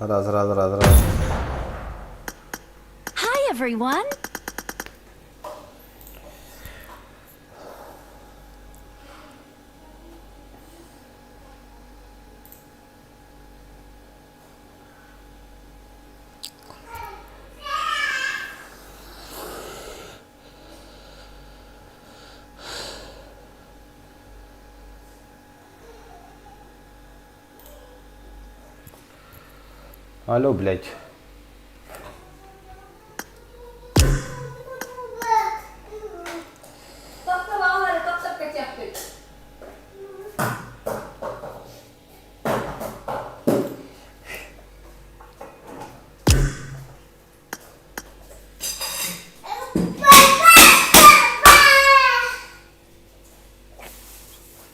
Раз, раз, раз, раз. Hi, everyone. Алло, блядь.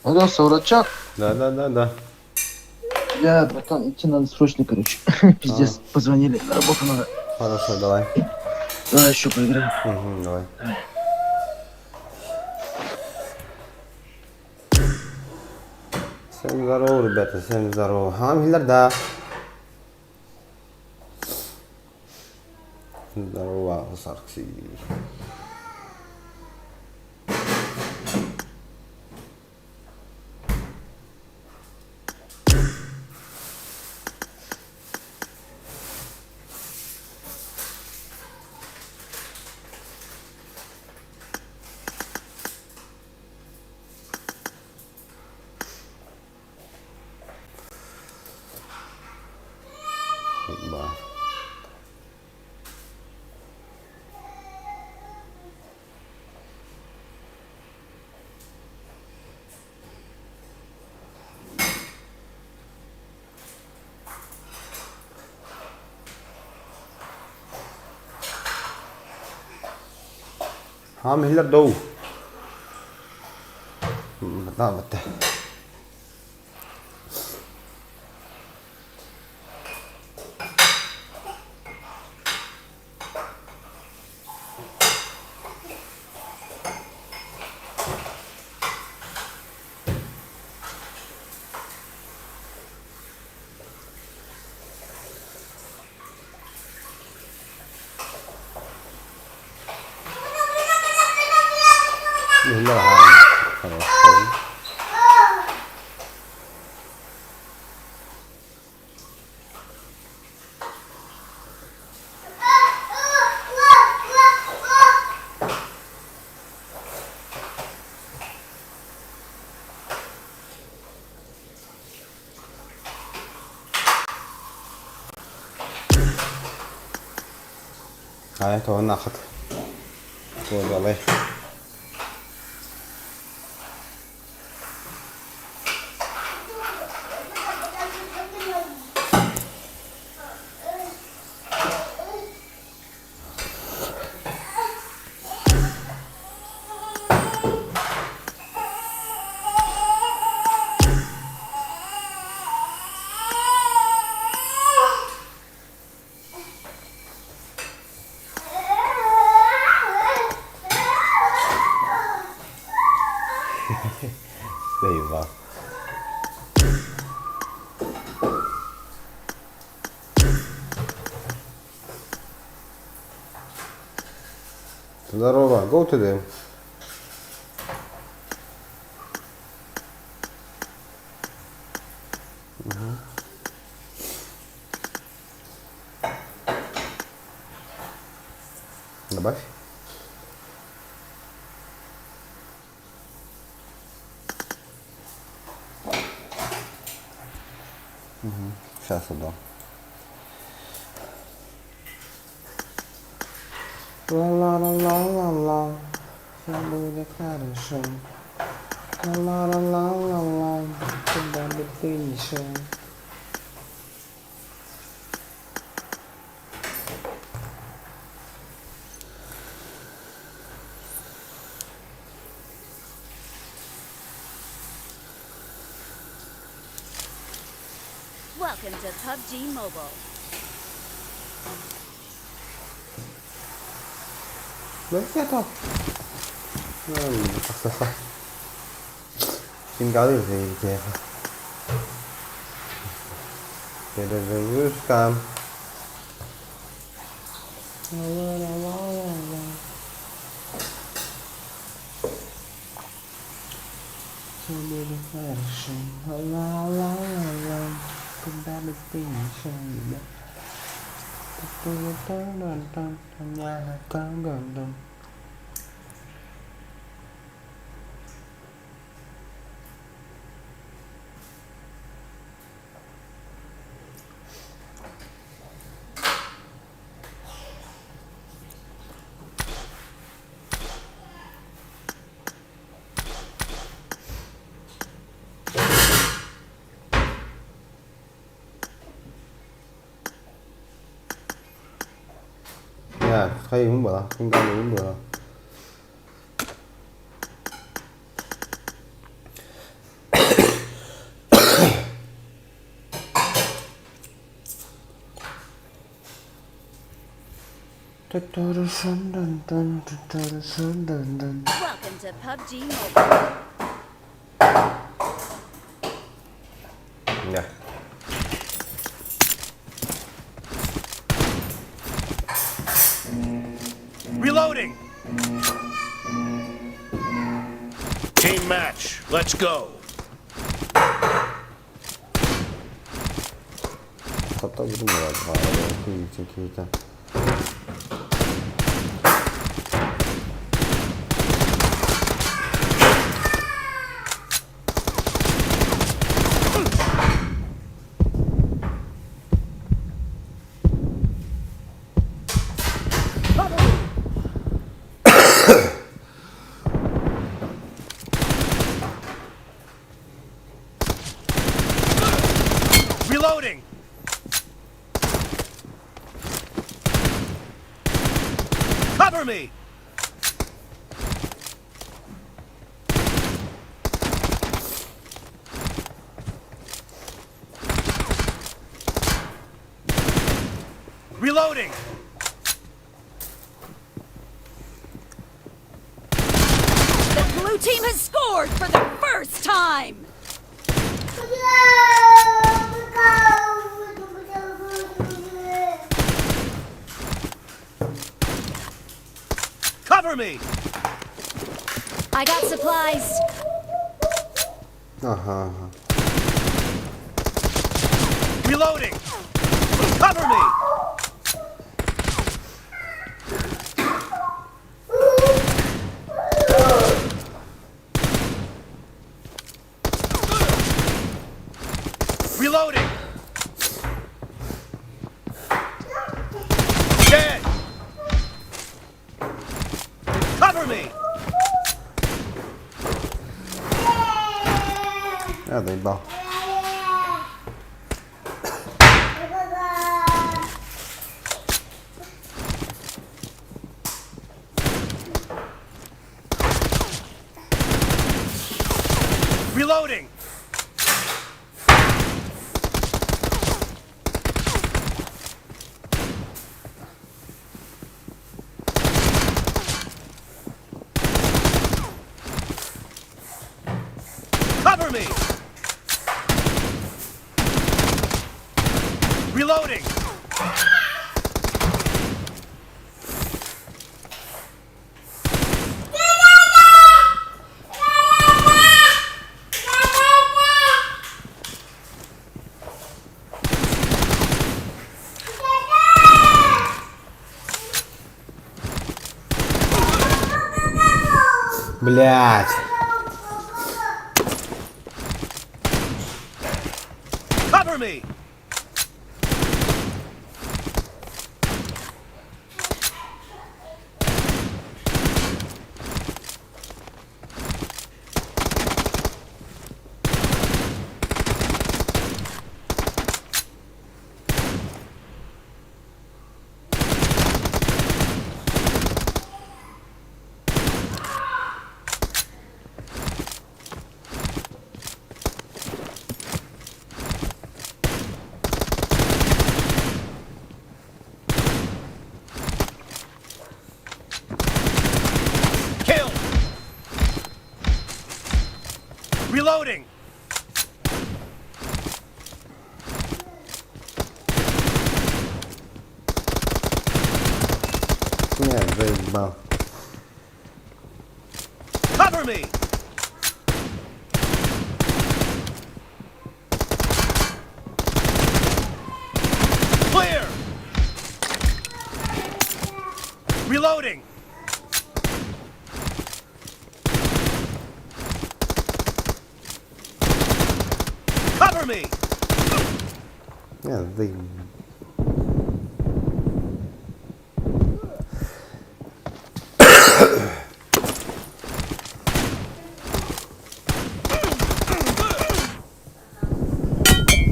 Алло, Саурачак. Да, да, да, да. Бля, братан, идти надо срочно, короче. Пиздец, позвонили, на работу надо. Хорошо, давай. Давай еще поиграем. Угу, давай. Всем здорово, ребята, всем здорово. Хамилер, да. Здорово, Саркси. Ба. Хаам иһиллэр дуу? Бата. Иһиллэр аһаан. Хорошо. Хайа тоҕо ахыт туолуолай. Заебал. Здорово, go to them. Добавь. Сейчас отдам. Ла-ла-ла-ла-ла-ла, все будет хорошо. Ла-ла-ла-ла-ла, куда бы ты ни шел. Welcome to PUBG Mobile. Бэркэ點解呢條線正？ Перезагрузка. Всё будет хорошо. Ла-ла-ла-ла. Куда бы ты ни шел, Хайы hún буолар, күн буолар. Welcome to PUBG Mobile. Yeah. Reloading! Team match, let's go. Reloading! Cover me! Reloading! The blue team has scored for the first time! Cover me! I got supplies. Ага. Reloading! Cover me! Reloading! Dead! Cover me! Я доебал. Reloading! Cover me! Reloading! Блять. Cover me! Kill! Reloading! Заебал. Cover me! Clear! Reloading! Cover me! Я заебал.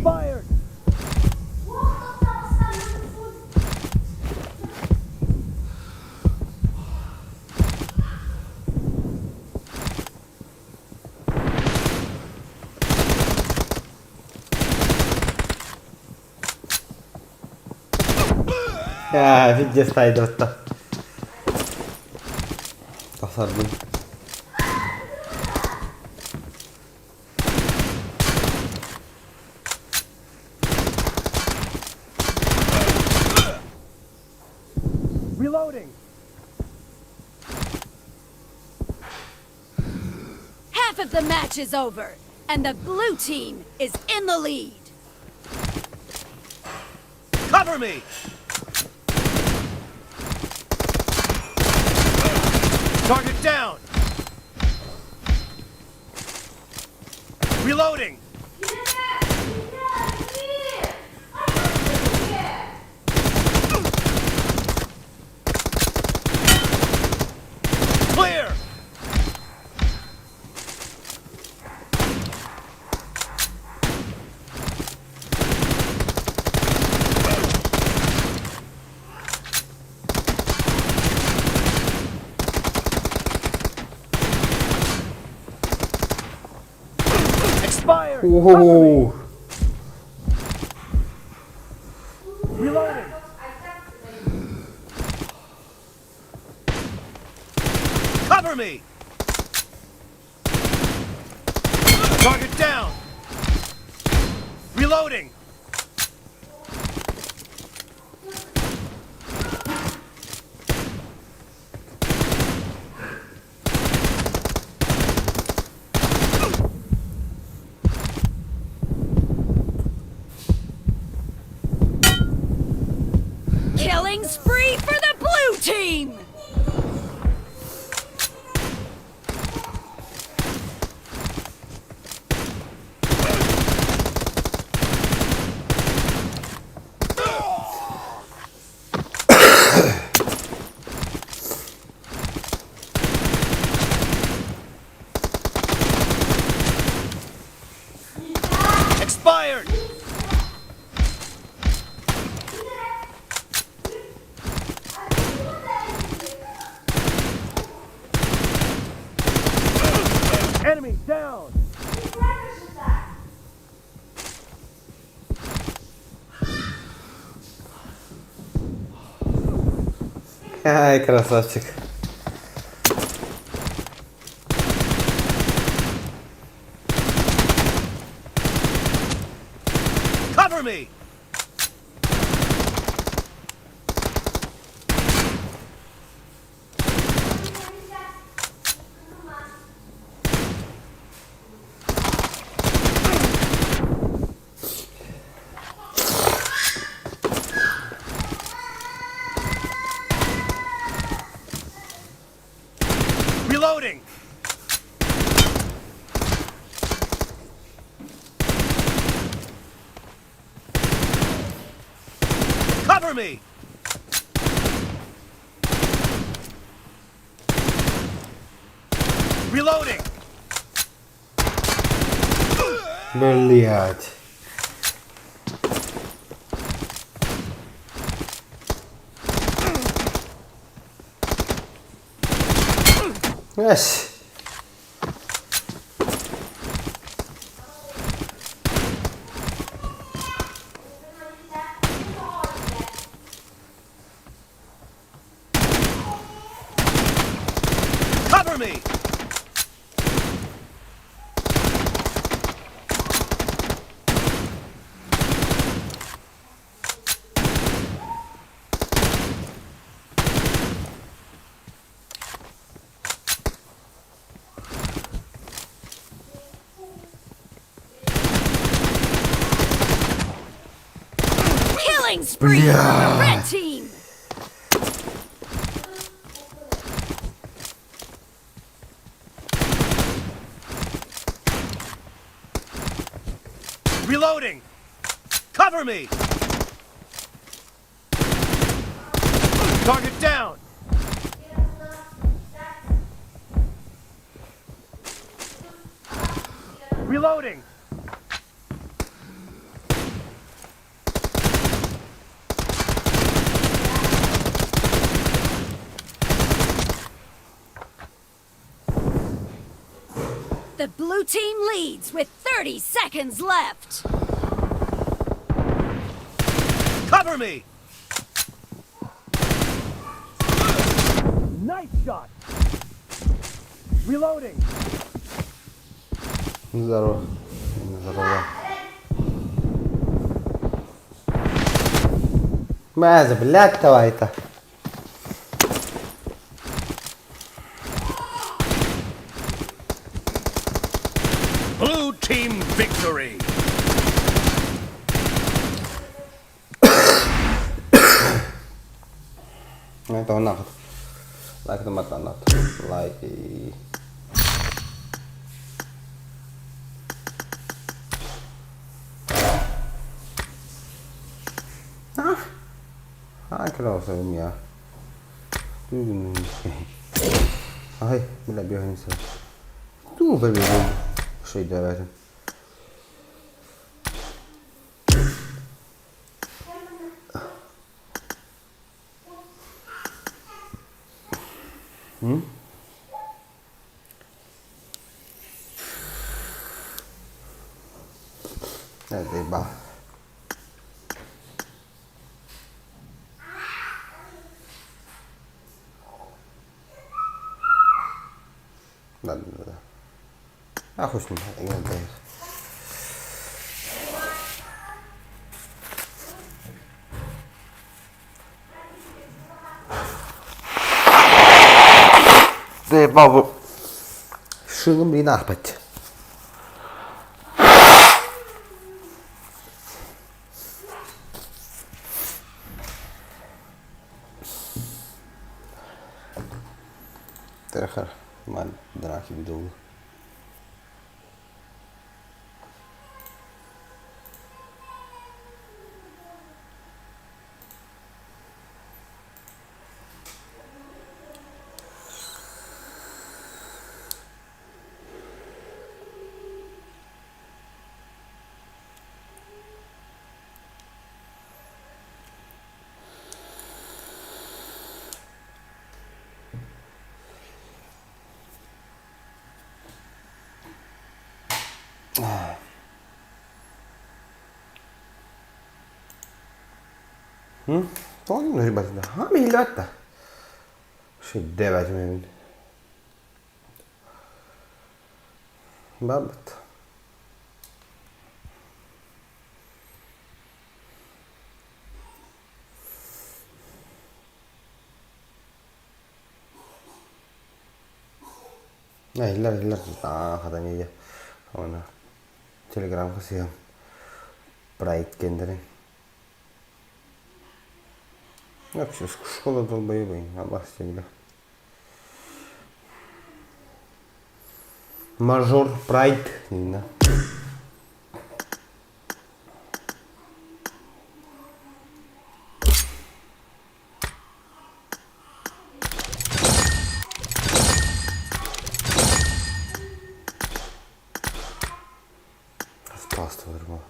Fired! Я пиздец тайдотта. Тахсарбын. Reloading! Half of the match is over, and the blue team is in the lead. Cover me! Target down! Reloading! Clear! Expired! Оу. Reloading! Cover me! Target down! Reloading! Killing spree for the blue team! Expired! Enemy down! Ай, красавчик. Cover me! Reloading! Cover me! Reloading! Блять. Эс. Cover me! Killing spree for the red team! Reloading! Cover me! Target down! Reloading! The blue team leads with 30 seconds left. Cover me! Nice shot! Reloading! Здорово. Здорово. Маза, блядь, давай-то. Blue team victory! Лайк Лайк. Ай, бля, бегаем сюда. Тупо бегу. Что давай. Я заебал. Да, да, да. А хуй с ним, я не Заебал. Шилом ринахпать. Terger, maar draagje bedoelde. Тоҕо ребята, ха миллиотта. Шедевр мен. Бабат. Иллар иллар хатанья. Она телеграм кысыям. Прайд кендерин. Вообще, школа долбоебы, абасте, бля. Мажор Прайд, не Спасствовал.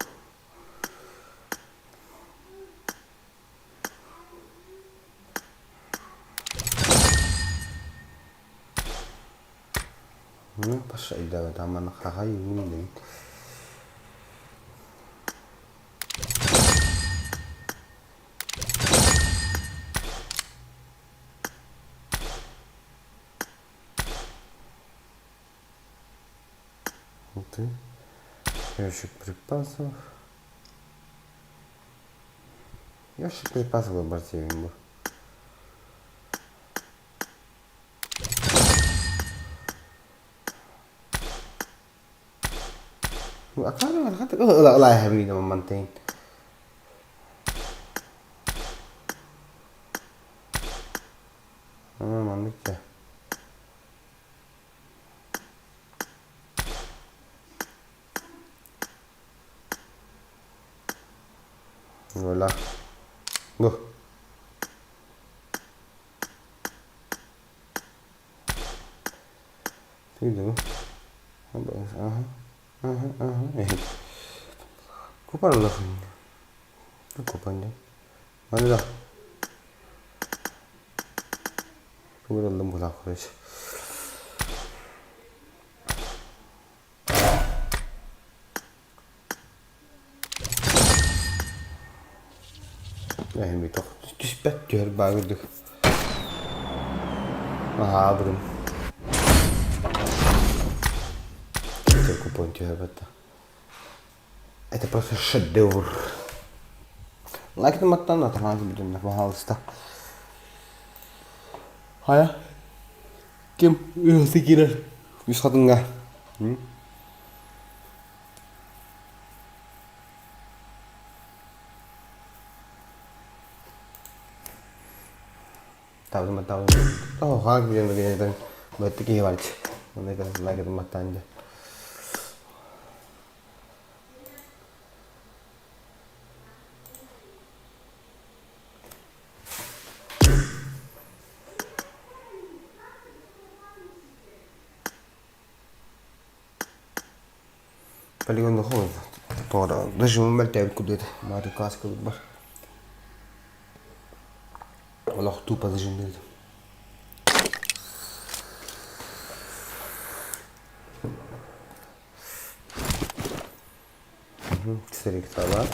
Ну, пошли, давай, там она хагай, Ух ты. Ящик припасов. Ящик припасов обратим. Маннык дьэ. Voilà. Бу. Түспэт түһэр баа үрдүк. Аһаабырым. Купон түһэрбэт да. Это просто шедевр. Лайкны маттан атаҕаҥ бүтүннэ, пожалуйста. Хайа? Ким ыһыты киирэр? Үс хатыҥҥа. Табым табым. Тоҕо хаак билэн билэн бөттү киһи барч. Онно лайкытын маттаан дьэ. Полигон Тоҕо даже мэлтээбит курдук этэ. Маары кааска бар. Олох тупо зажимныыр. Сырыктала.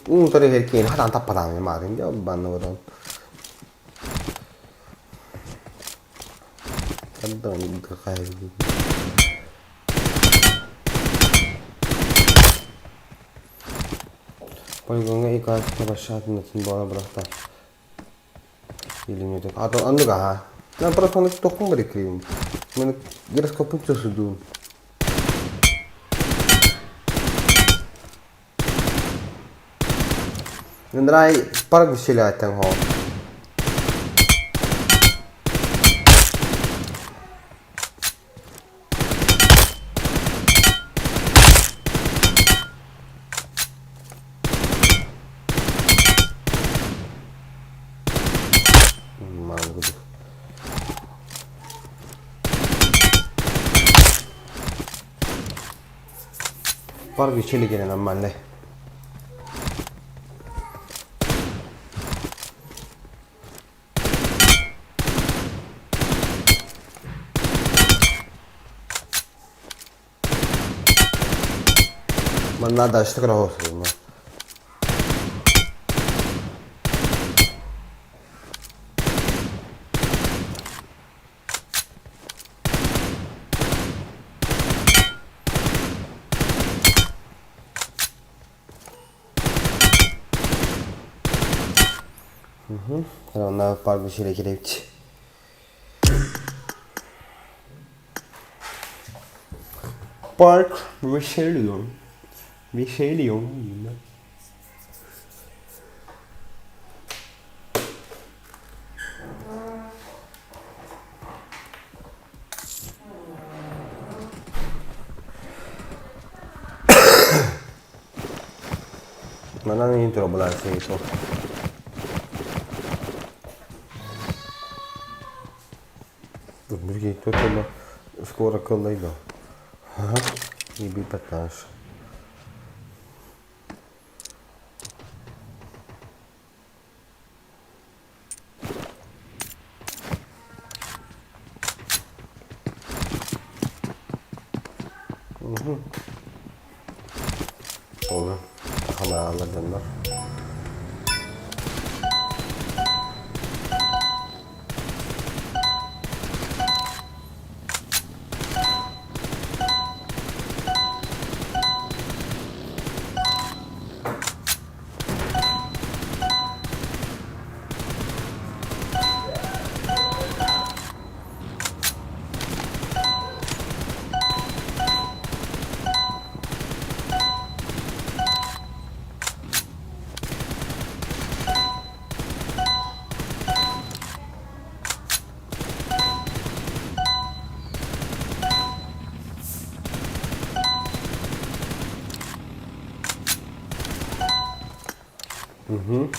Уутары иһэр хатан таппатаҕым маарын дьэ банна бодон. Полигоҥҥа икаатта башаатынатын буола бырахта. Илиҥҥитик. Атын оннук аһаа. Мен просто оннук тоххун бариккиим. Мен гироскопун чосудуум. Нындрай парк веселяттан хоо. Парк веселья диэн нормальный. Манна дальше кыра Онно пар бишире кирэбит. Парк Вишелион. Вишелион. Манан иһин тура суох. Скоро кыллайда. Не бипаташ. Olur. Kameralar дьоннор. Угу.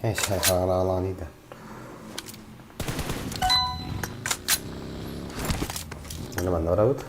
ايش هاي حرارة ده؟ Ону манна барабыт.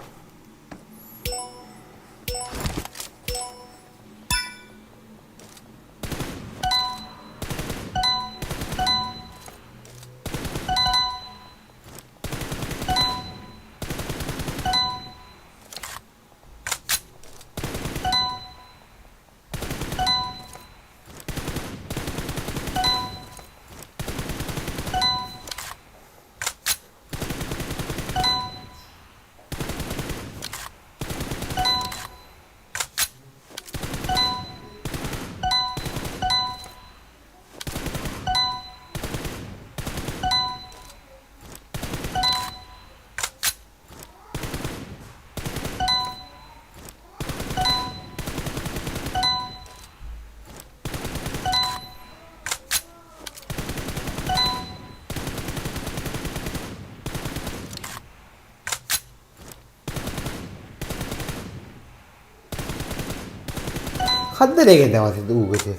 Ханна эрэ даҕаны ууга ити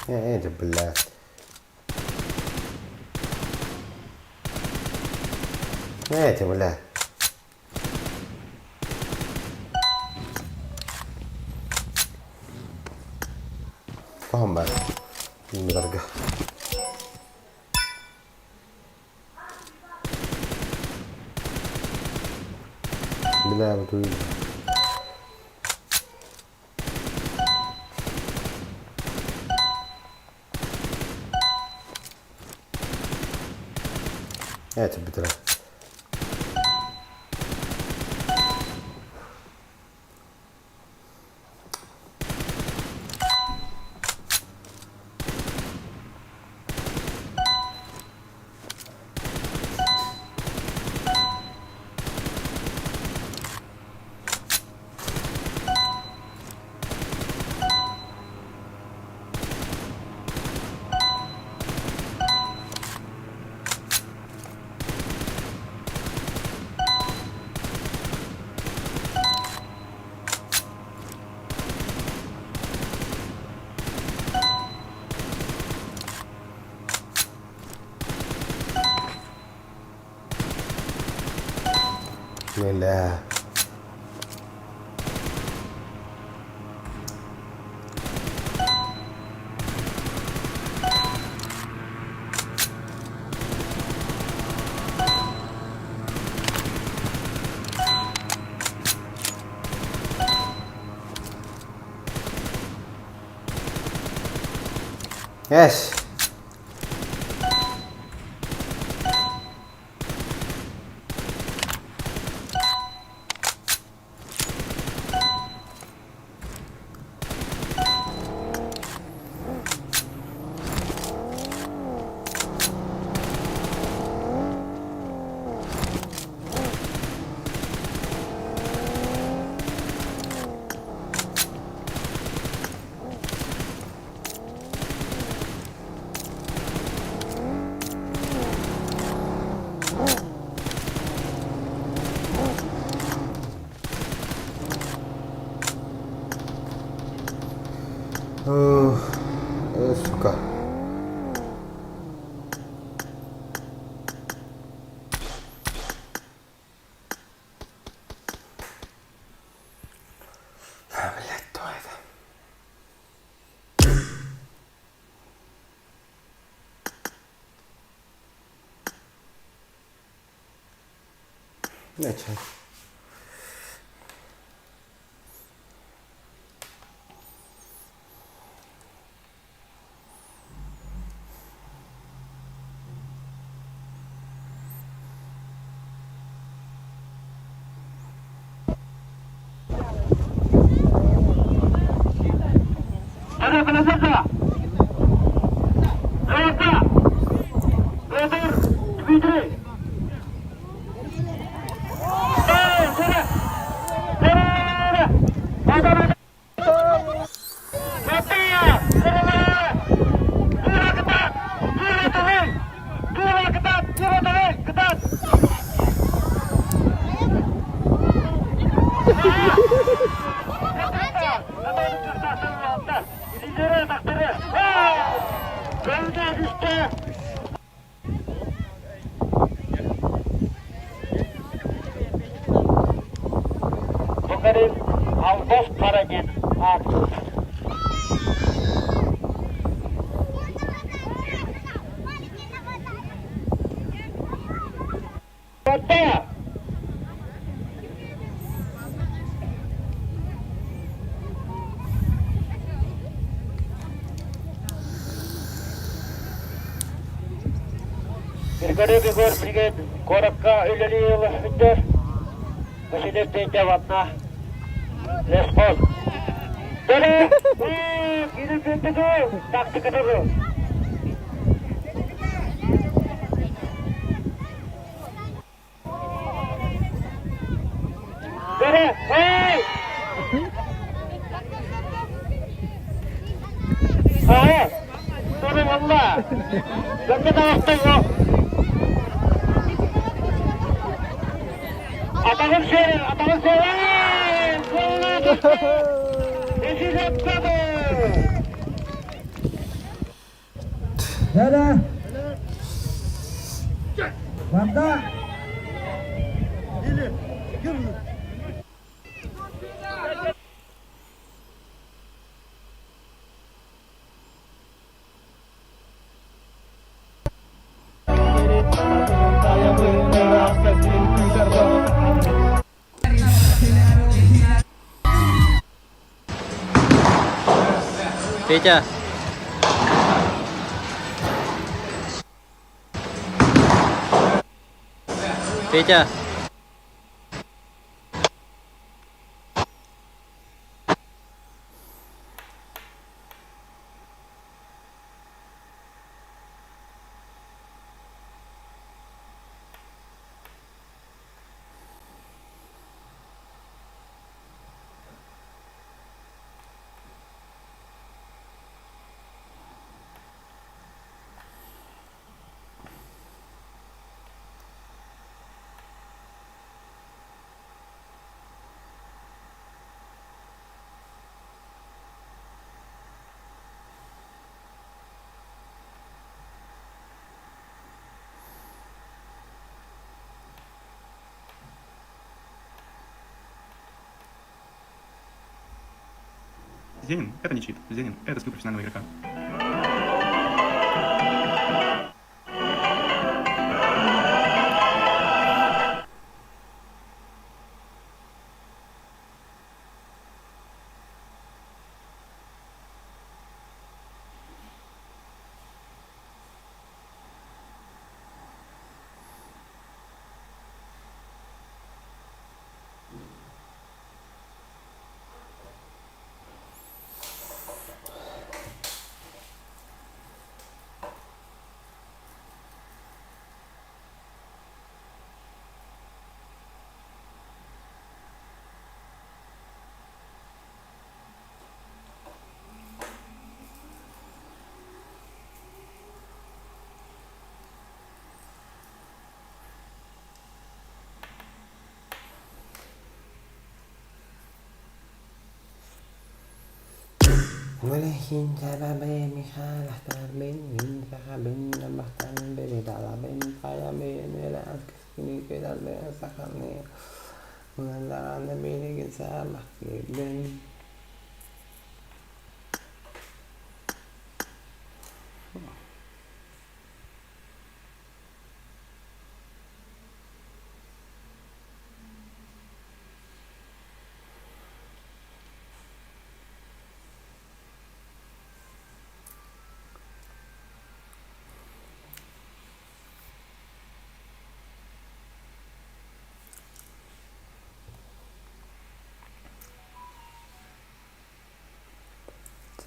Ээ, дьэ, блядь. Ээ, дьэ, блядь. Хаһан баар? Муннарга. Бля, вот Ээ, бүтэрэ. Бля. Yes. Сука. Начал. Петя. Петя. Зенин – это не чит. Зенин – это скилл профессионального игрока.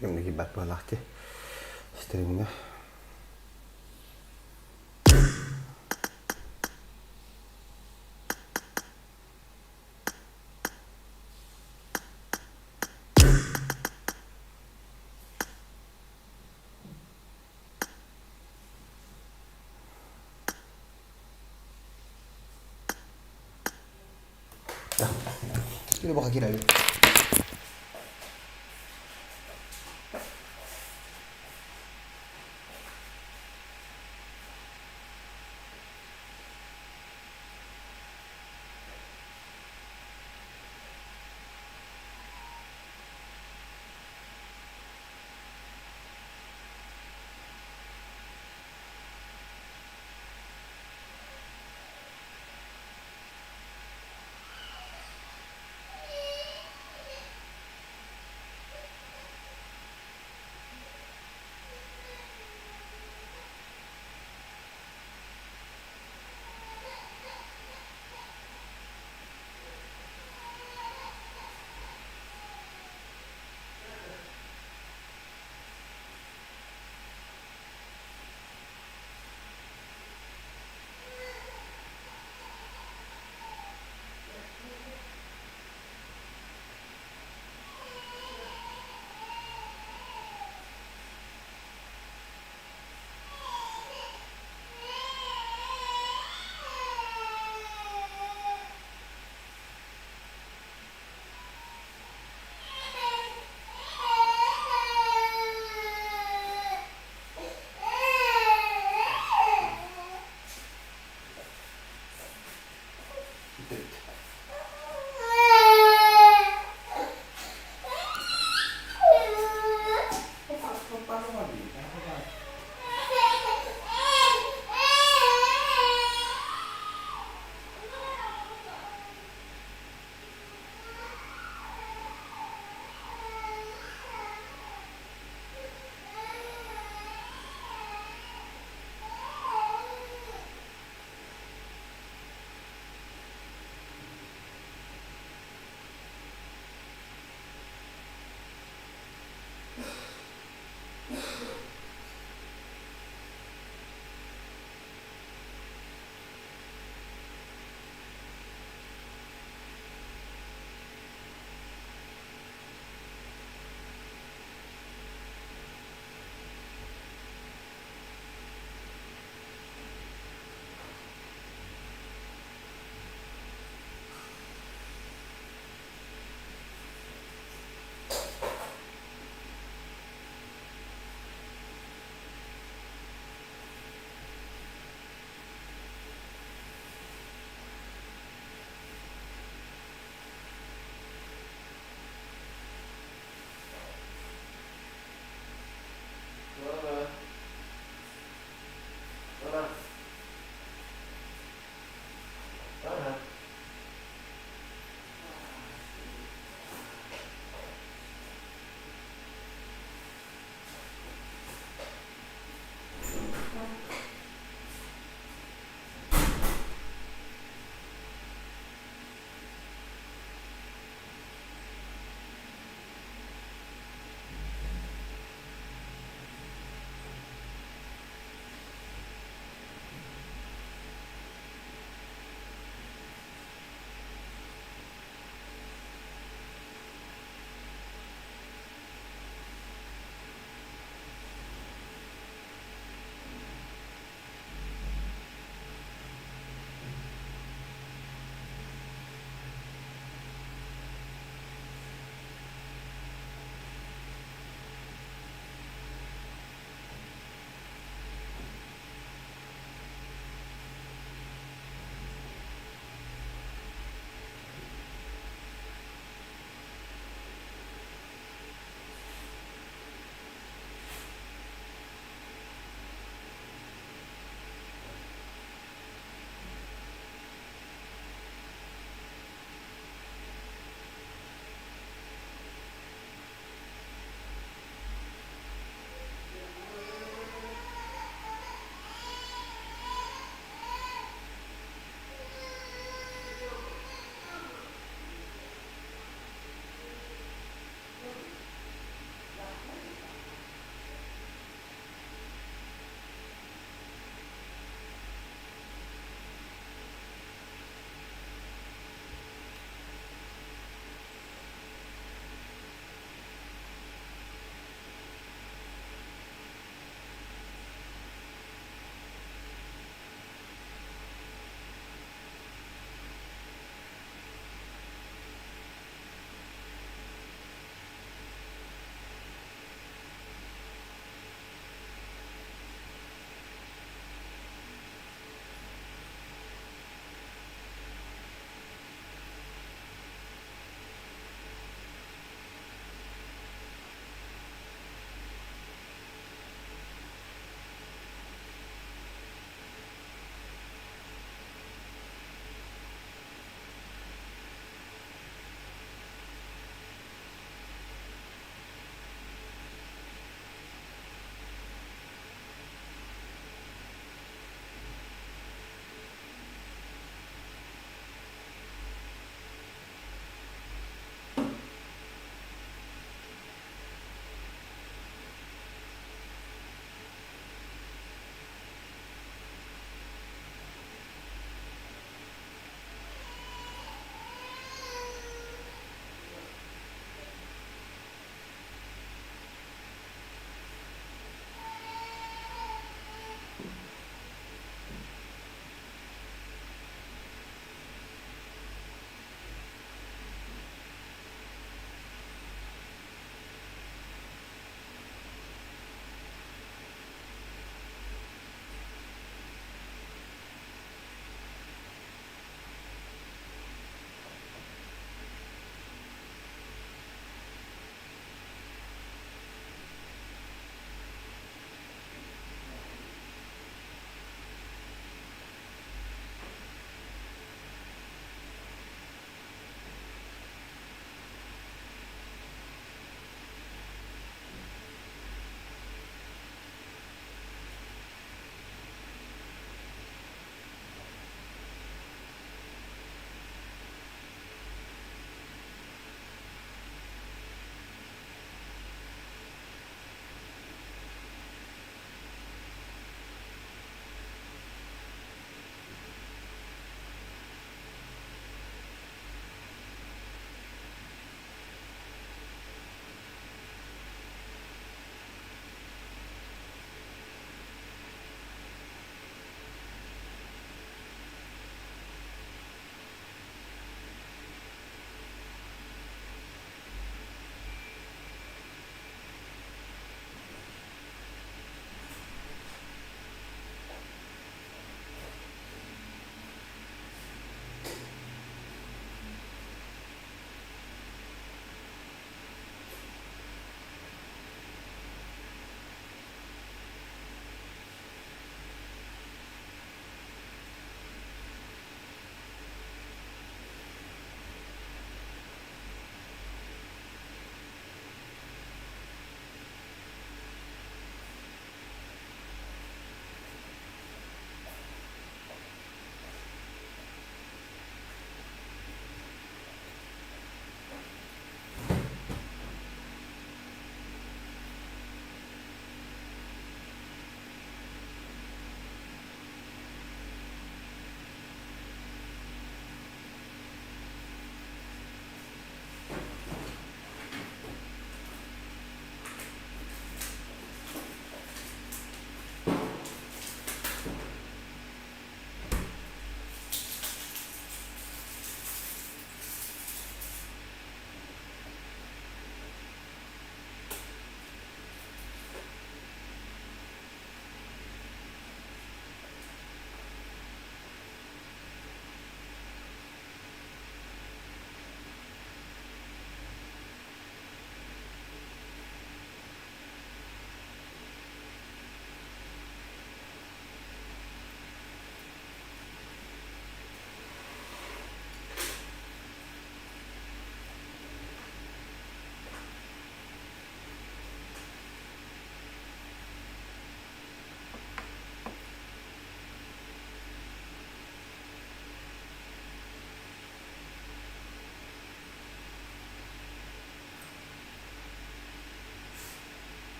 Ким да киирбэт быһыылаах дии. Стримҥэ. Кире киирэр.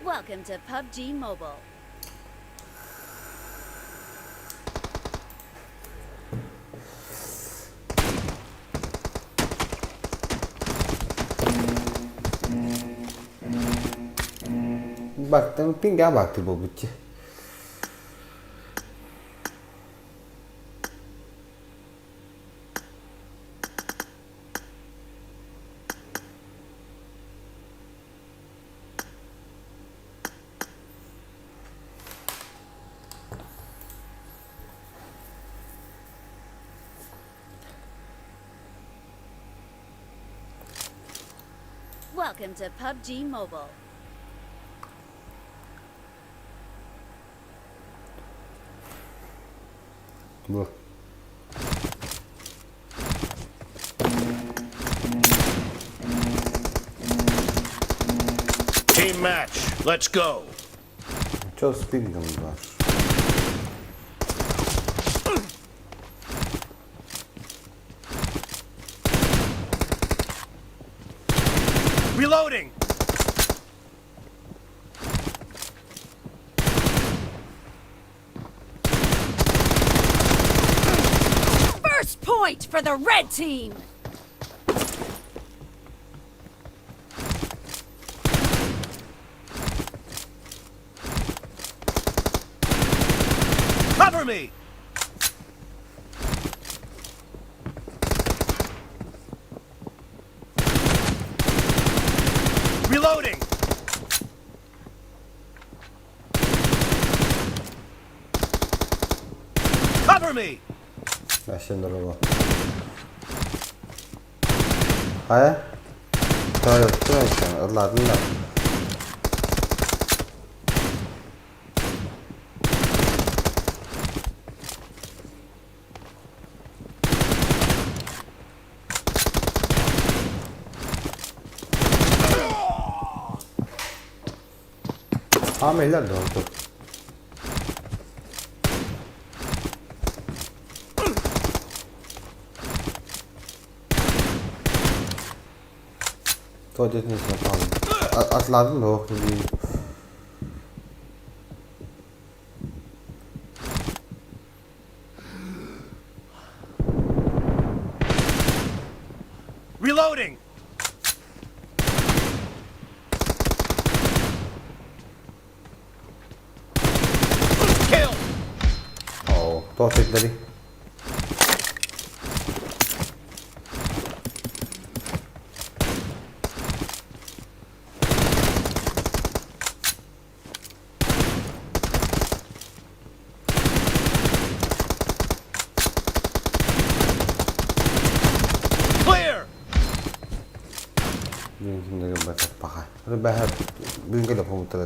Welcome to PUBG Mobile. Бактан пинга бактыр буолбут Welcome to PUBG Mobile. Бу. Team match. Let's go. Чё с пингом ваш? Reloading. First point for the red team. Cover me. Reloading. Cover me. Вообще здорово. Хайа? Ладно, да. Ameller doğru. Туалетный там. Atladın da oh Reloading. Kill. Oh, туалетleri. Clear. Бүгүн кэлэ хомуттара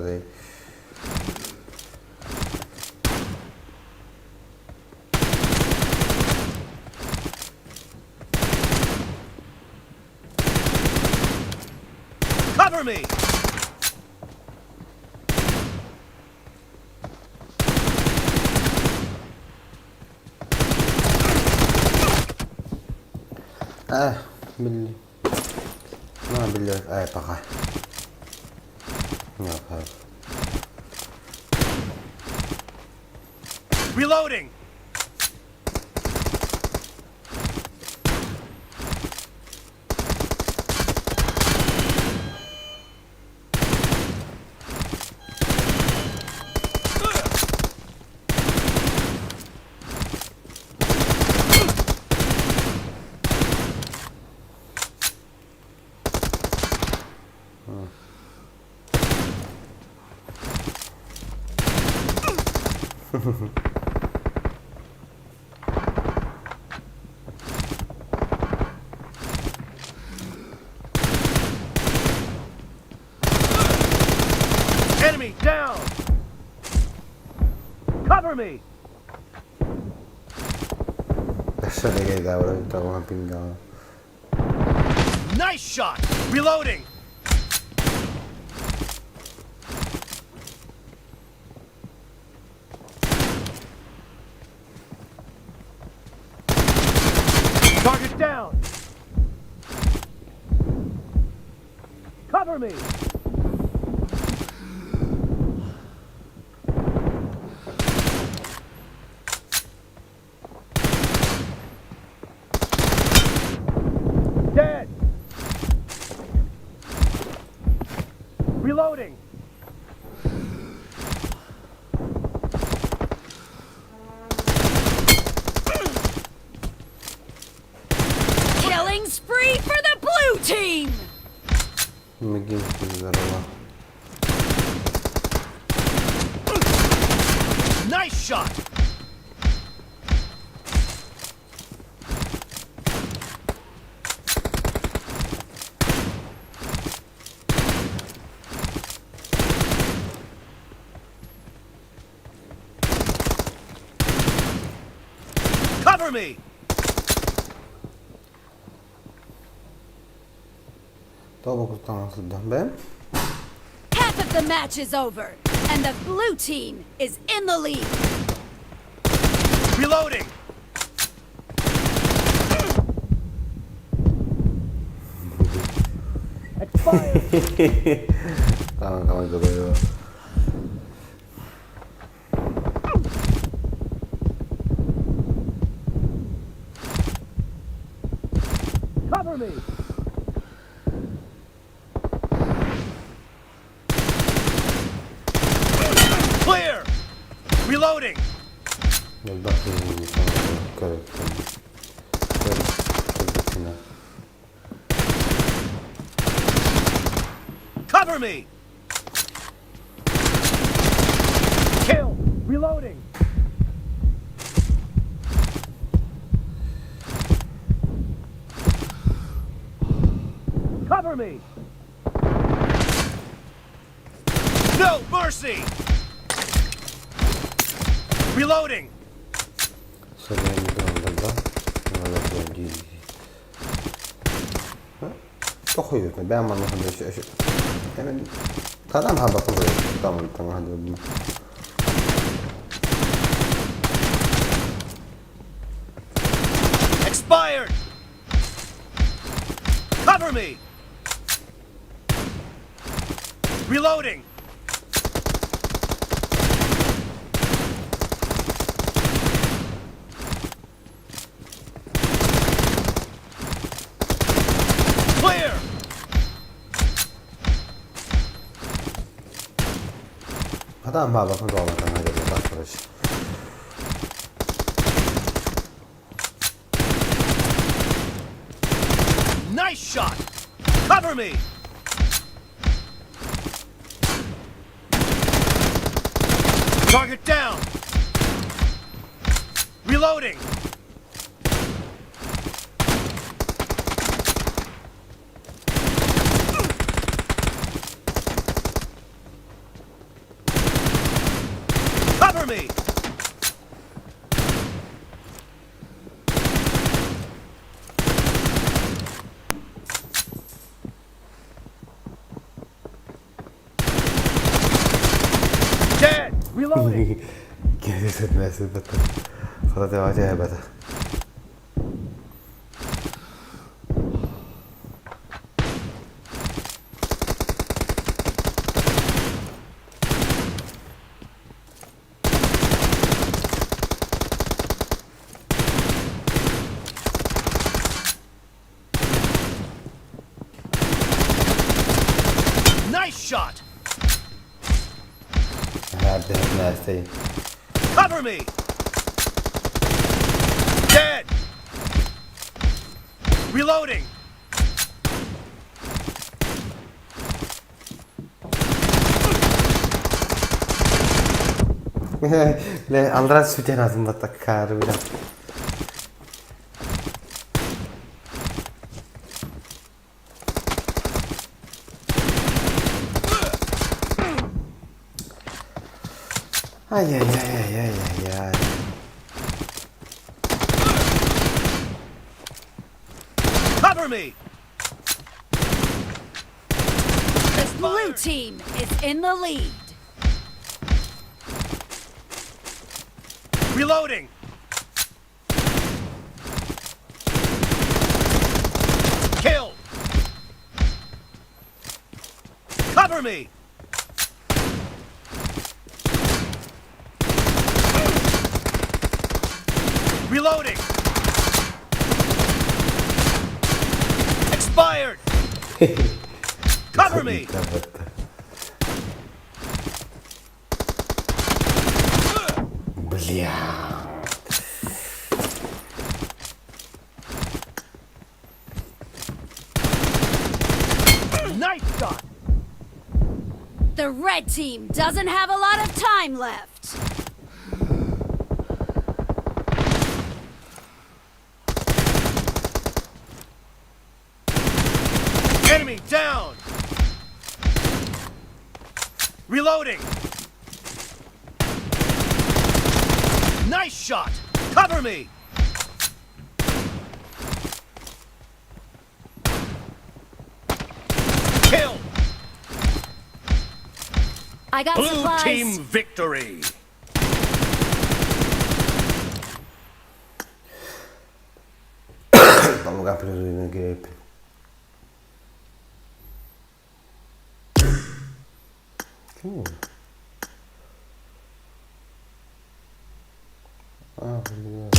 Cover me. Ah, билли. На билли ай пока. Reloading. Cover me! Nice shot! Reloading! Target down! Cover me! Dead! Reloading! Killing spree for the blue team! Здорово. Nice shot! Cover me! Half of the match is over, and the blue team is in the lead. Reloading! Expired! Cover me! Clear! Reloading! Cover me! Kill! Reloading! Cover me! No mercy! Reloading! Expired! Cover me! Reloading! Clear! Nice shot! Cover me! Target down! Reloading! Cover me! Dead! Reloading! Nice shot! Cover me! Dead! Reloading! Ай-яй-яй-яй-яй-яй. Cover me! The blue team is in the lead. Reloading! Kill! Cover me! Reloading! Expired! Cover me! Бля. Nice shot! The red team doesn't have a lot of time left. Enemy down! Reloading! Nice shot! Cover me! Kill! I got Blue supplies. team victory! Помогай на грейпе. А, бля.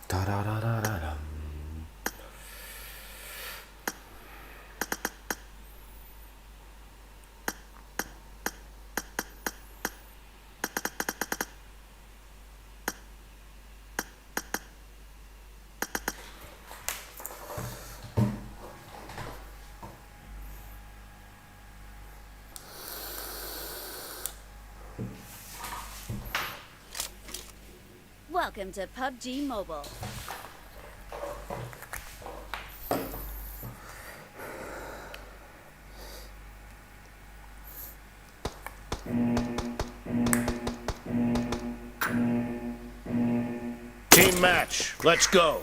Та-ра-ра-ра-ра-рам. Welcome to PUBG Mobile. Team match, let's go.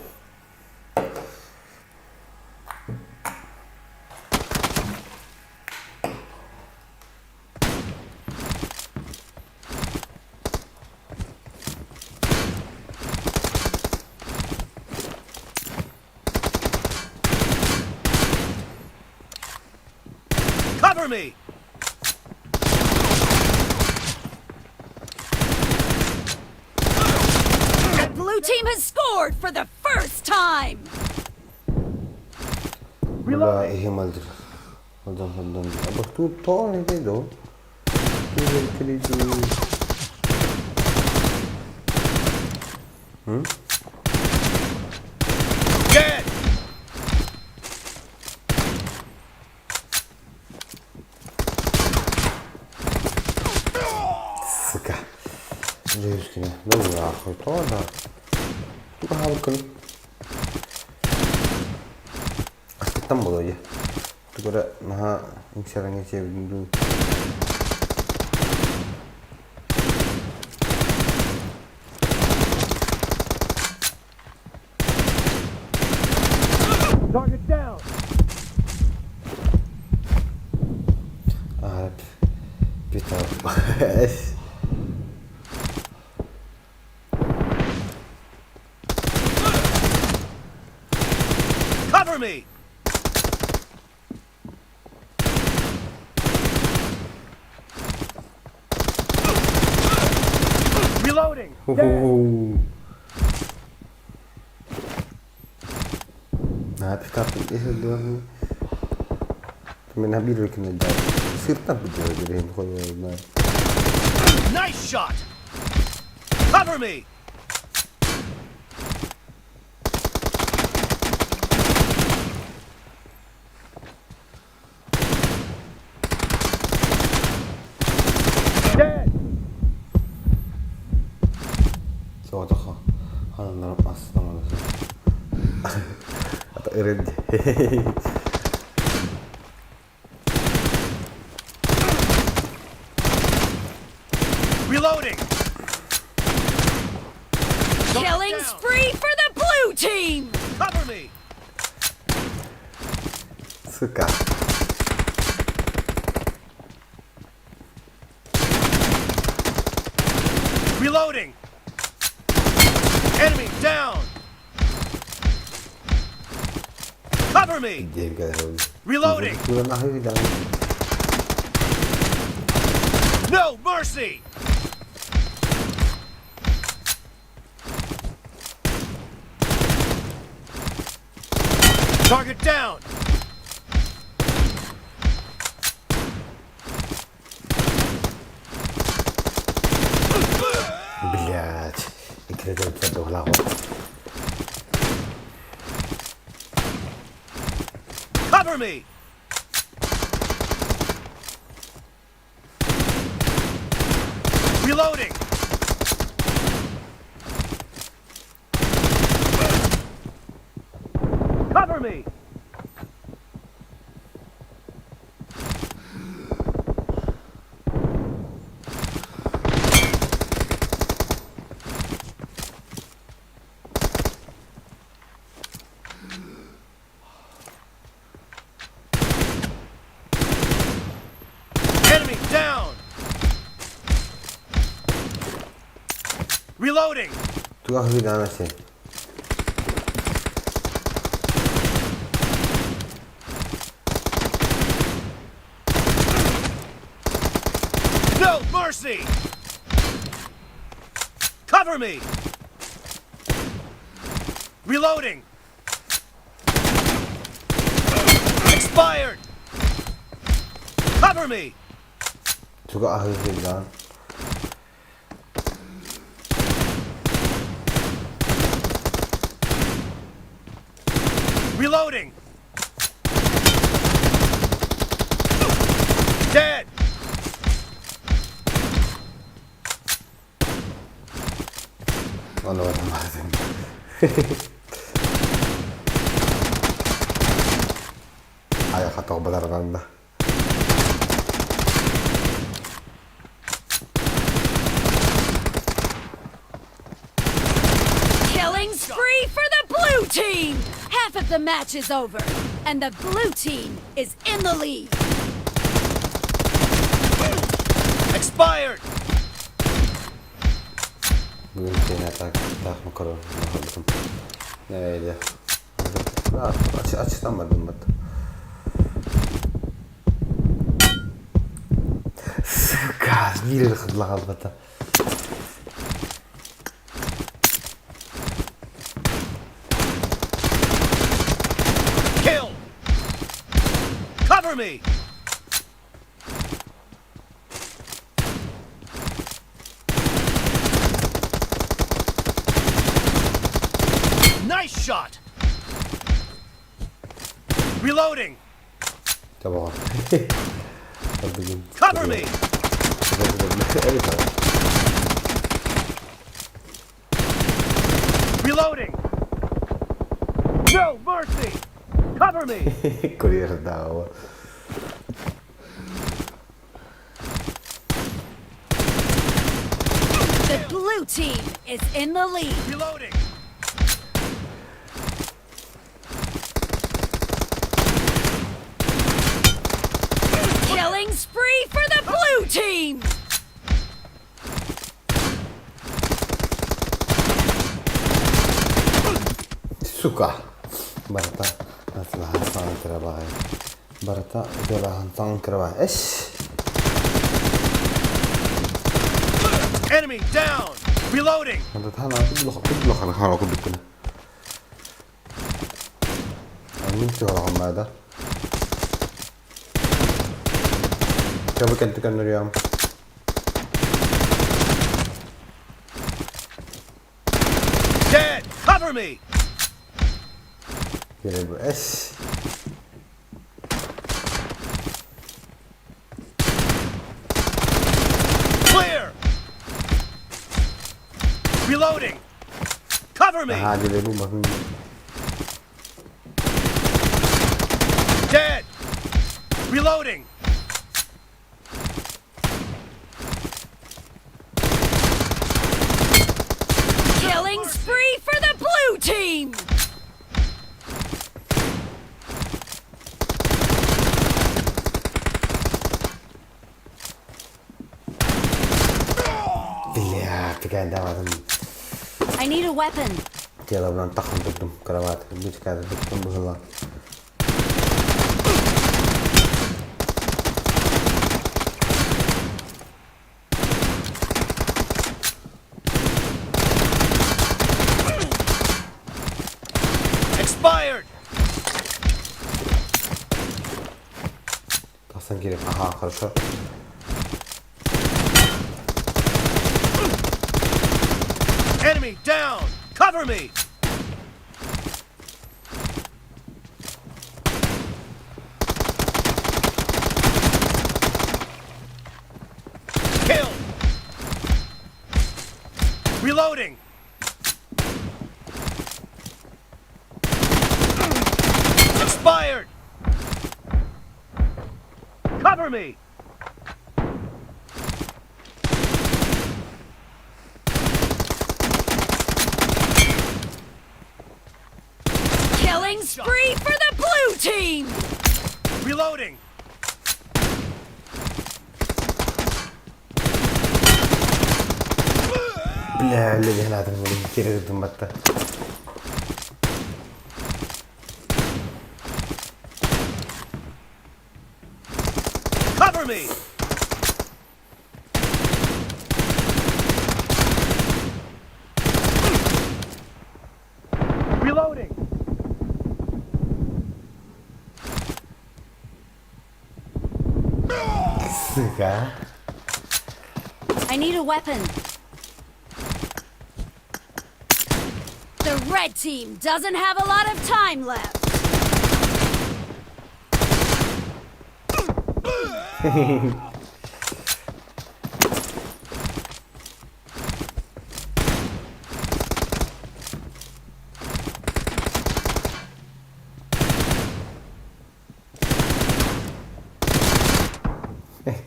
Cover me! The blue team has scored for the first time. Бля, иһим алдыр. Одан одан. Абы тут то не до. Тут Dead! Сука. Жишкина. Да нахуй, то да. Туга халкын. Астыттан боло Тугара наха инсараңа себин Target down! Ху-ху-ху. Наһаа Мин биир күн сыртан Nice shot! Cover me! Dead! Соҕотоххо хананнарым астаммын Reloading! Killing spree for the blue team! Cover me! Сука. Reloading! Enemy down! Cover me! Reloading! No mercy! Target down! Блять. Икирэтэн туһалаах. Cover me! Reloading! Cover me! Enemy down! Reloading! Туох видаана сен. No mercy! Cover me! Reloading! Expired! Cover me! Туга аһыы сылдьан. Reloading! Dead! Ону баран бардым. Айаха тоҕбаларынан да. Killing spree for the blue team! Half of the match is over, and the blue team is in the lead. Expired! Бүгүн киэһэ таах макарон оҥорбутум. Нэрээйдэ. Аччыктан бардым бат. Сука, биир эрэ хатыла хаалбата. Kill! Cover me! Nice shot! Reloading! Табаҕа. Cover me! Reloading! No mercy! Cover me! Курьердааҕы. The blue team is in the lead. Reloading! Killing spree for the blue team! Сука! Барыта саҥа кырабаҕай. Барыта ытыалааһын саҥа кырабаҕай. Эс! Enemy down! Reloading! Хаана курдуккуна. Мин сыалаҕым да. Чабы кэлти көннөрүөм. Dead! Cover me! Эс. Clear! Reloading! Cover me! Наһаа дьэлэбин баһын. Dead! Reloading! Killing spree for the blue team! Бля, тикээндээбатым. I need a weapon. Телобунан таххан турдум кровать. Бычка туттум быһыла. Expired! Тахсан киирэн аха хорошо. Enemy down! Cover me! Kill! Reloading! Expired! Cover me! Killing spree for the blue team! Reloading! Бля, легенатор кире батта. Cover me! Reloading! Сука. I need a weapon. The red team doesn't have a lot of time left.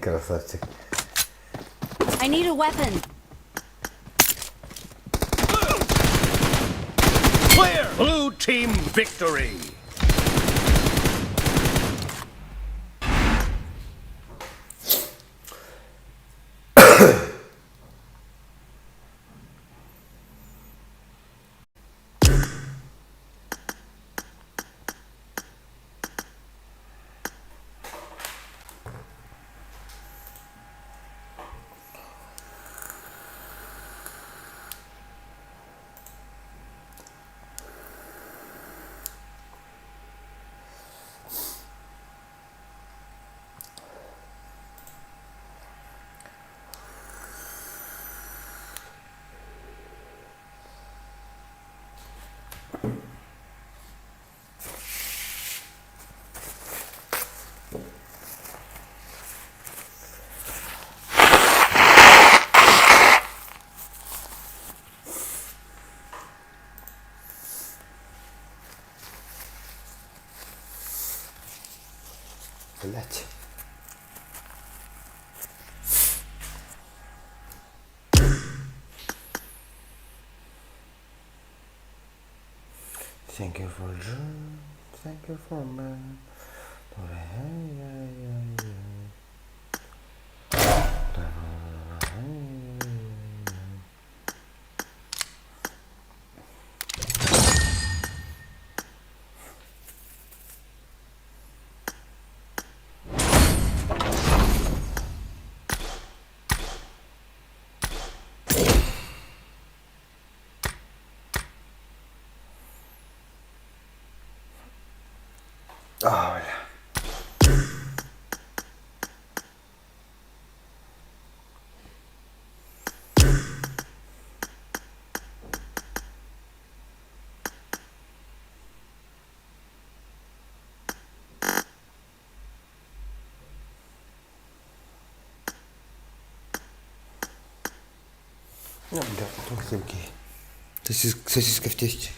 Красавчик. I need a weapon. Clear! Blue team victory! Блять. Thank you for June. Thank you for man. А, бля. Сосиска в тесте.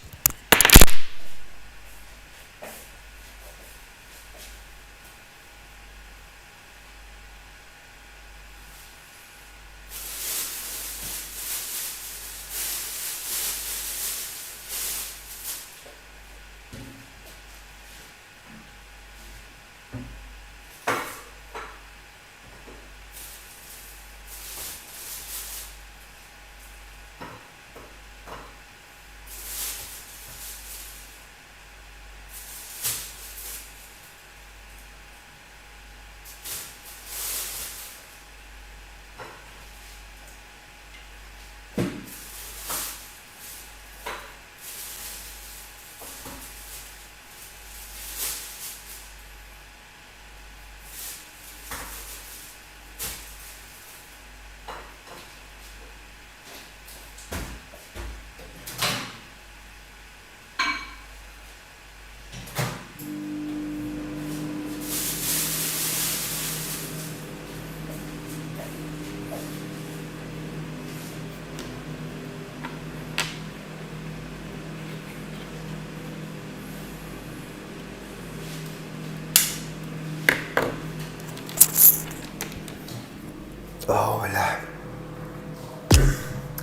Оо, бля.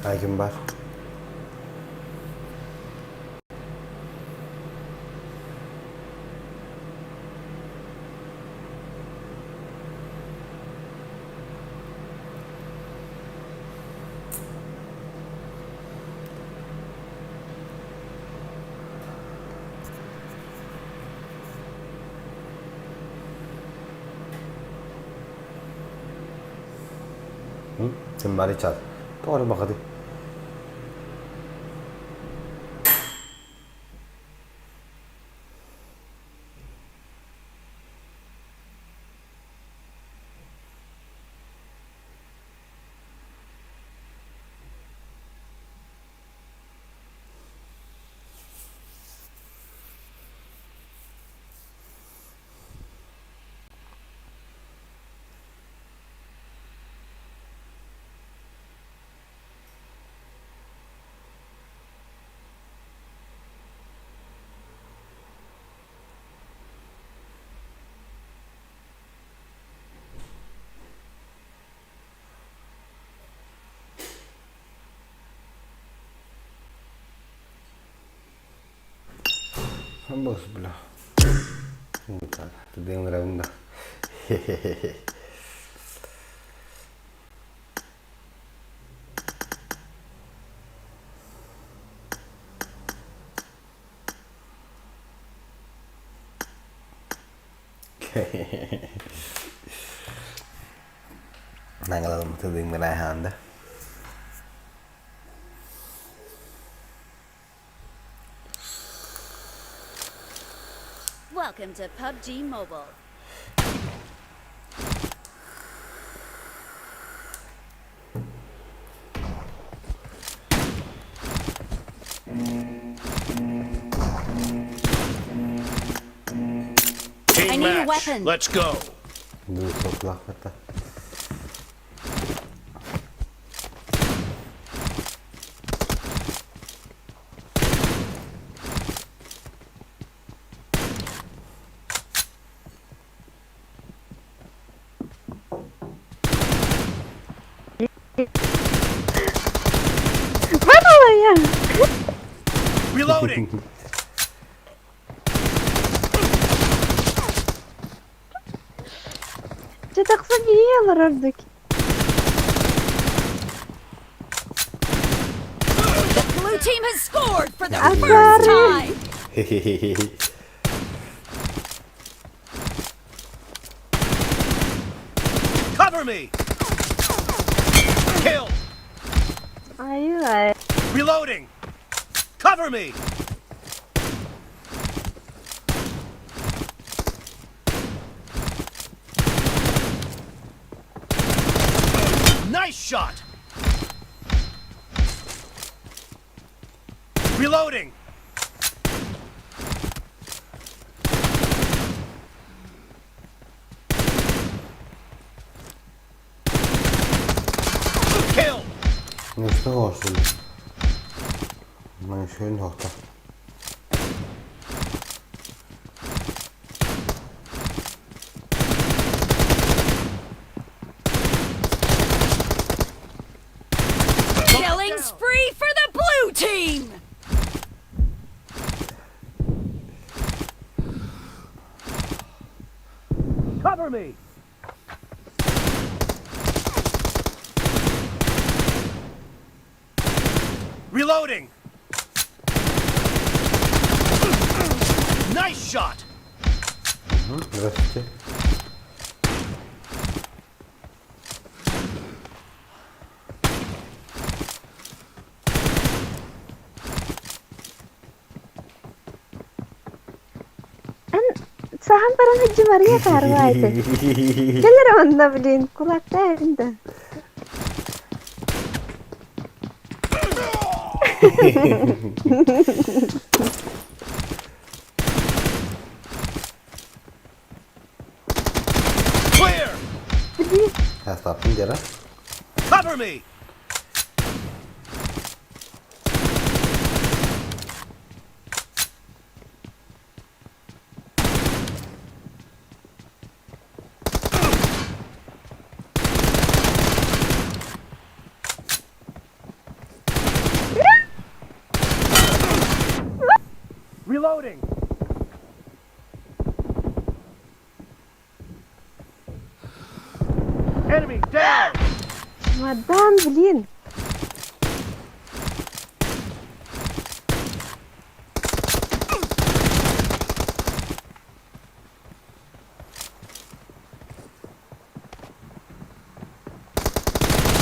Ай, ким баар? Ким баарый чаас? Тоҕо эрэ баҕатый? Бос, бля. Тыдыҥ да. Nangalalım tadın Rayhan'da. Welcome to PUBG Mobile. Team I need a match. weapon. Let's go. Dur Выпала я! Reloading. Дьэ тахсан киһи олорордук. The blue team has scored for the I'm first sorry. time. Cover me. Kill. Айыы Reloading. Cover me. shot! Reloading! Kill! Не успевал, что ли? Ну еще не доктор. Killing spree for the blue team! Cover me! Reloading! Nice shot! Здравствуйте. Сахан баран Хаджимария таарбаайты. Кэлэр онно, блин, кулакта эринде. Clear! Хастаппын дера. Cover me! Reloading! Enemy down! Чемодан, блин.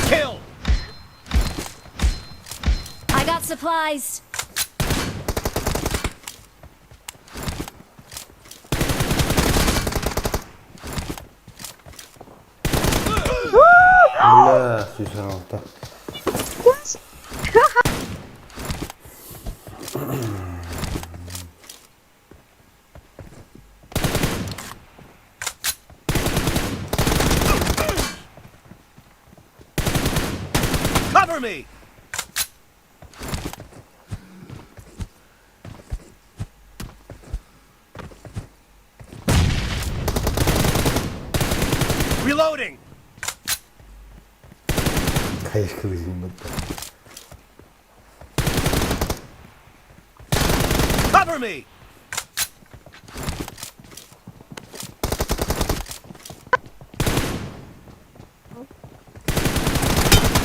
Kill! I got supplies. Бля, сүүс алта. Cover me! Reloading! Кайышка кылыжын бытта. Cover me!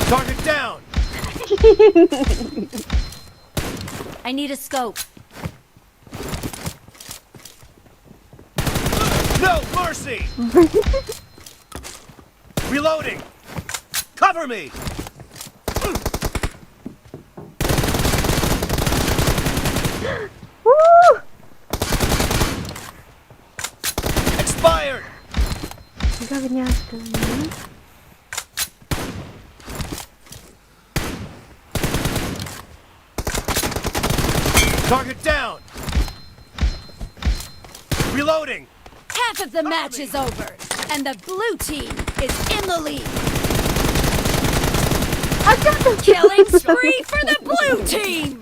Target down! I need a scope. No mercy! Reloading! Cover me! Уу! Expired! Говняшка. блин. Target down! Reloading! Half of the match is over, and the blue team is in the lead. Killing spree for the blue team!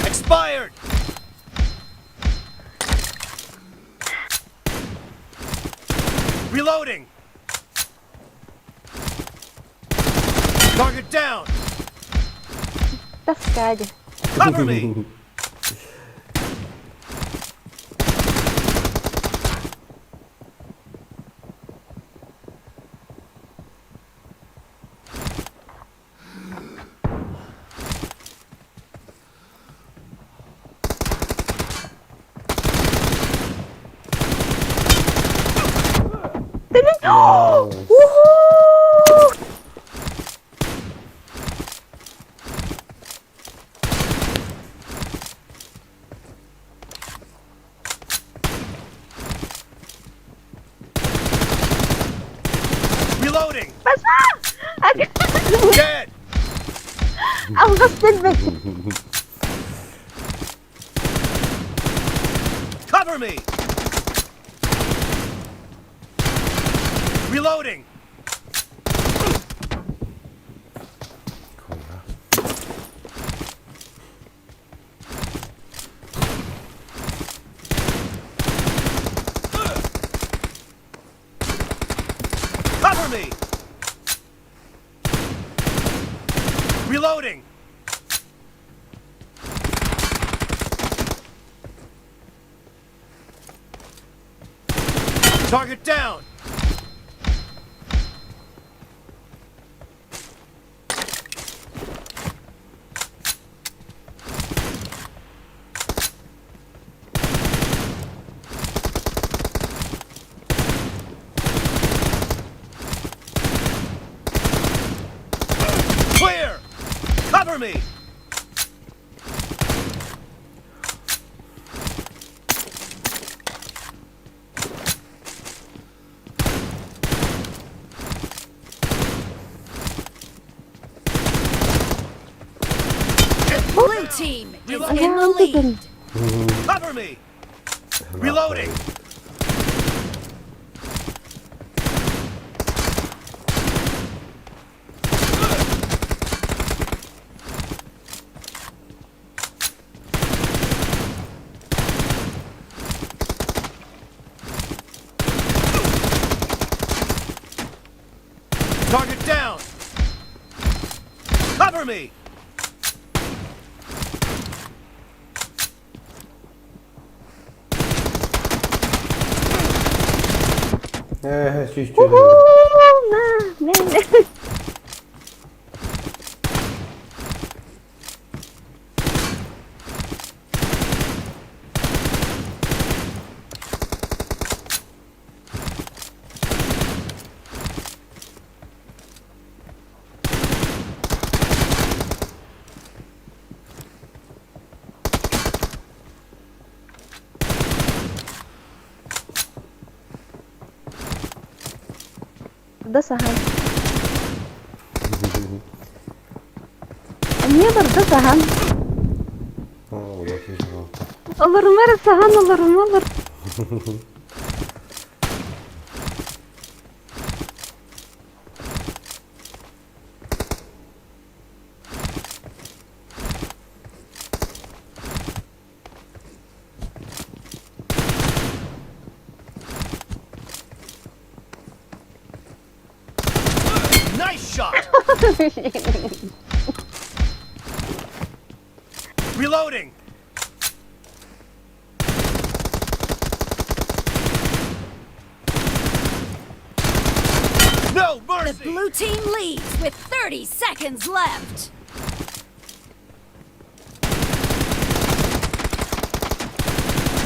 Expired! Reloading! Target down! Таскали. Cover me! Вау. Уху! Cover me! Reloading! Cover me! Reloading! Target down! Clear! Cover me! Blue team is in the lead. Cover me! Reloading! Target down! Cover me! Ээ, Уху, на, мен. Да саһан. Эмиэ барда саһан. Олорумар саһан олорума олор. Nice shot! Reloading! No The mercy! blue team leads with 30 seconds left.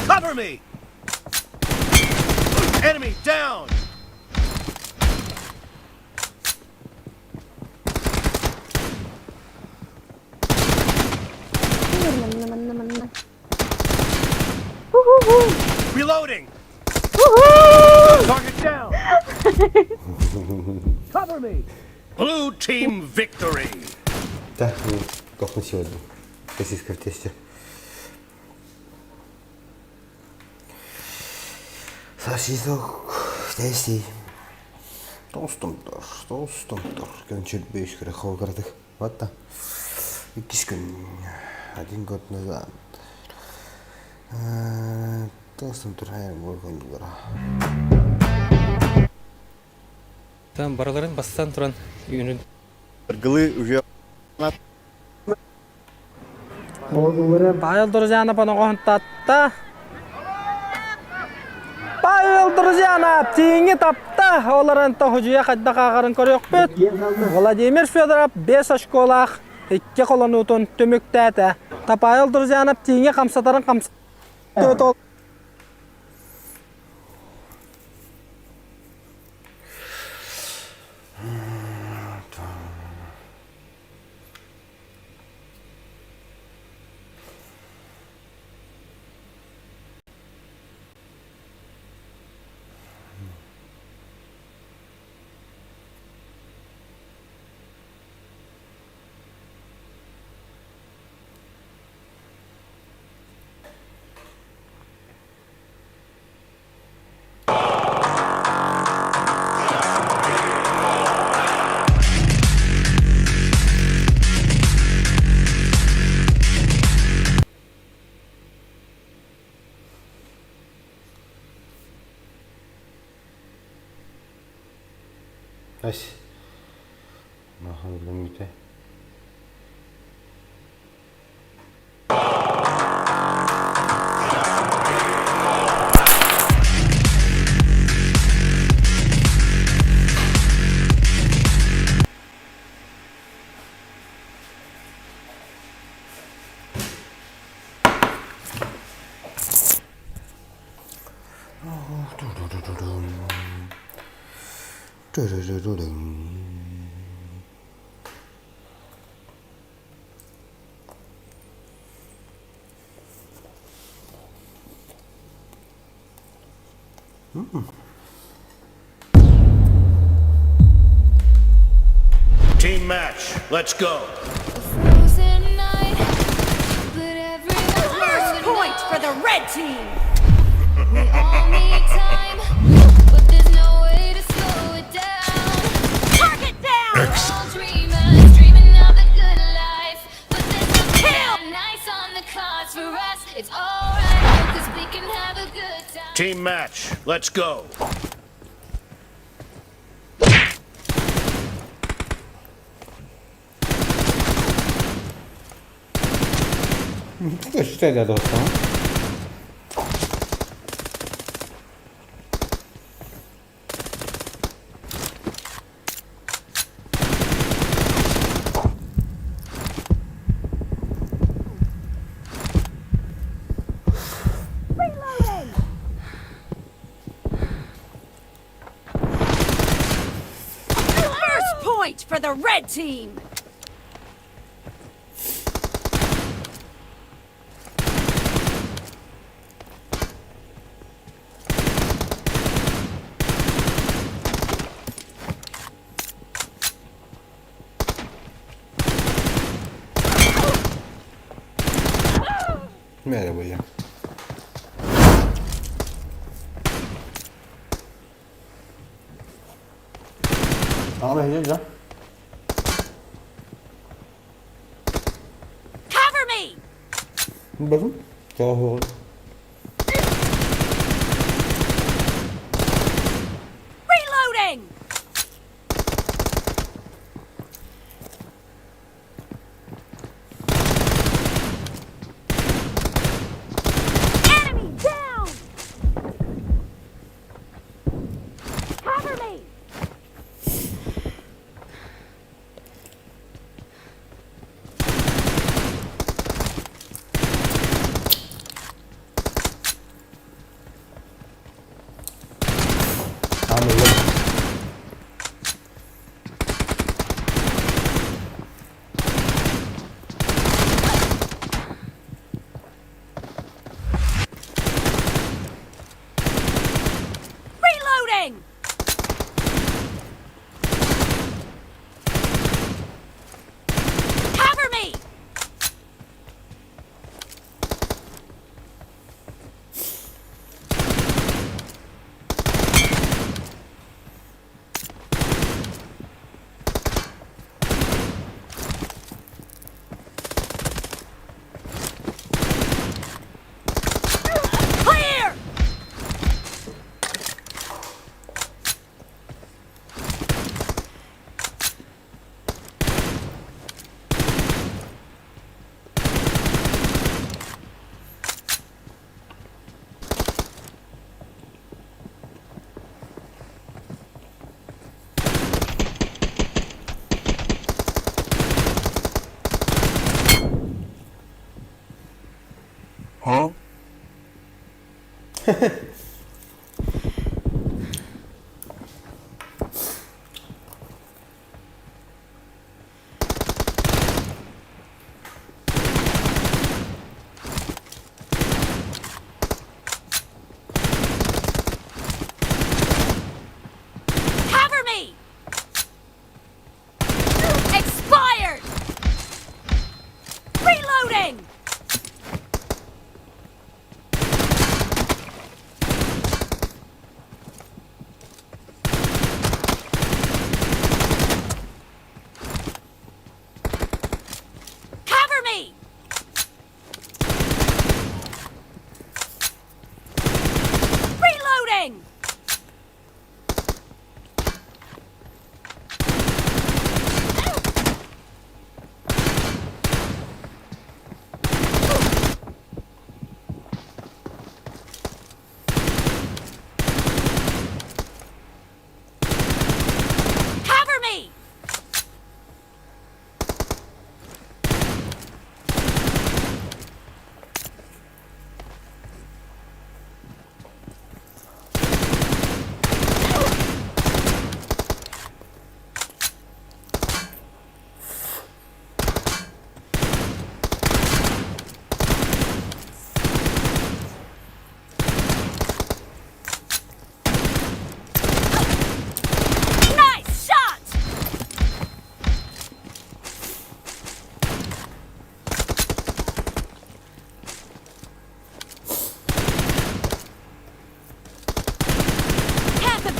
Cover me! Enemy down! Манна манна манна. Ху-ху-ху. Reloading! Ху-ху. Target down! Cover me! Blue team victory! Да, как на сегодня. Российская в тесте. Сосисок в тесте. Толстомтор, толстомтор. Көнчүл беш күрэ хоогардык. Ватта. Иккис күн. Один год назад. Толстомтор хайр болгон Там барыларын бастан туран үүнүн Ыргылы уже Павел Друзьянов оноҕоһун татта. Павел Друзьянов тииҥи тапта. Олорон тоһудьуйа хайдах ааҕарын көрүөхпүт. Владимир Федоров 5 очколаах икки холонуутун түмүктээтэ. Павел Друзьянов тииҥи хамсатарын хамсатар Nice. Махан Team match, let's go. First point for the red team! Target down! Kill! It's alright, cause we can have a good time. Team match, let's go. Что dostum? Reloading! First point for the red team! Merhaba ya. Abi helal lan. Cover me! Bakın. Çok Reloading! Enemy down! Cover me! Abi helal. Reloading! Cover me! Clear! Cover me! Expired! Reloading!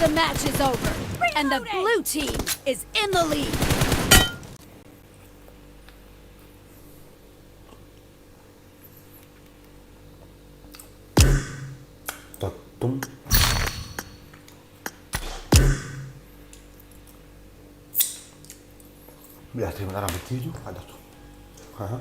of the match is over, and the blue team is in the lead. Тоттум. Бля, ты арабытыйду, адату. Ага.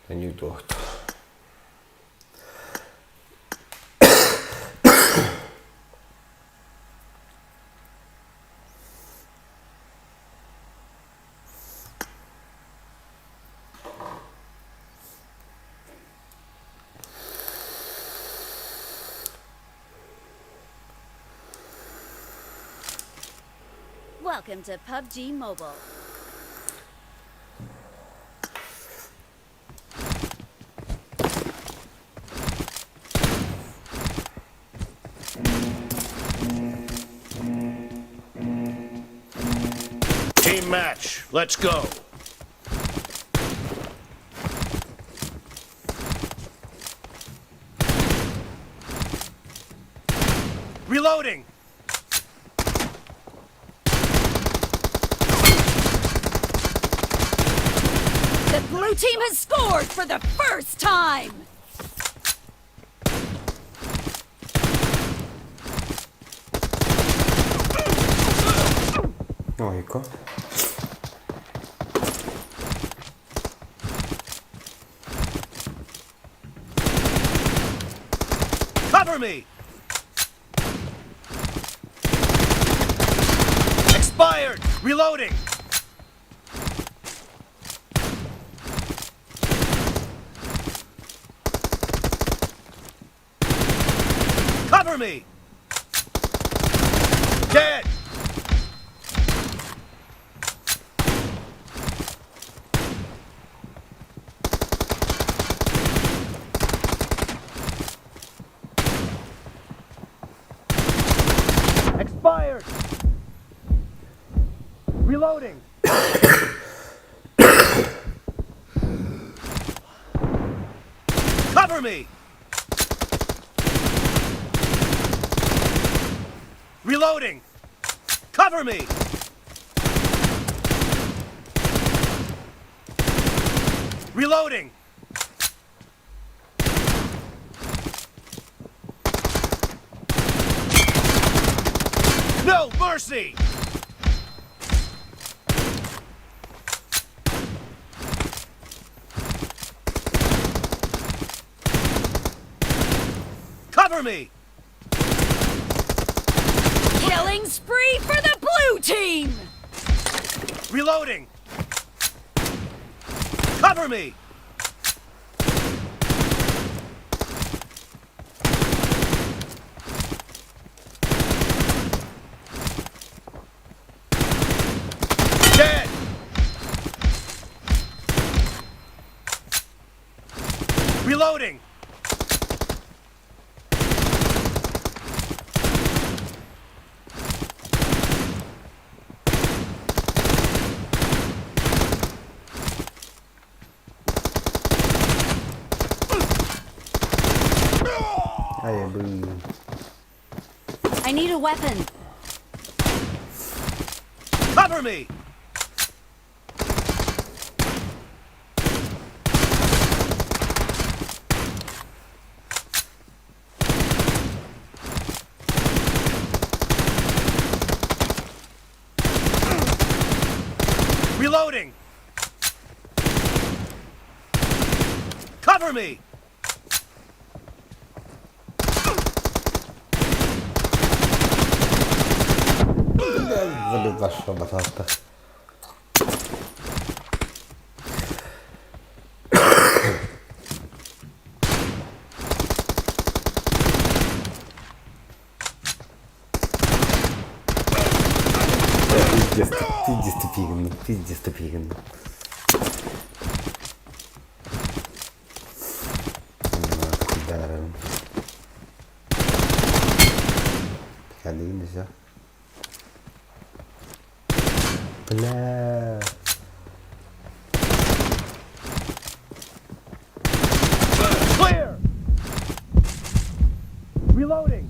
Анекдот. Welcome to PUBG Mobile. Team match. Let's go. Reloading. The blue blue team has scored for the first time! Ойко. Cover me! Expired! Reloading! Cover me! Dead! Expired! Reloading! Cover me! Reloading! Cover me! Reloading! No mercy! Cover me! Killing spree for the blue team! Reloading! Cover me! Dead! Reloading! Айабы. I need a weapon. Cover me! Reloading! Cover me! Забиваша батата. Пиздец, пиздец тупиган, пиздец тупиган. Бля. Clear! Reloading!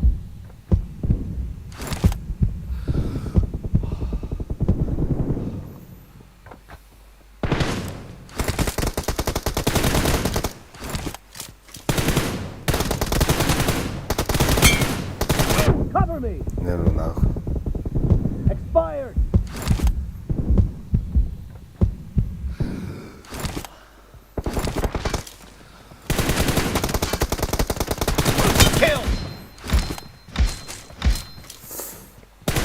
Cover me! Не, ну нахуй. Expired! Kill!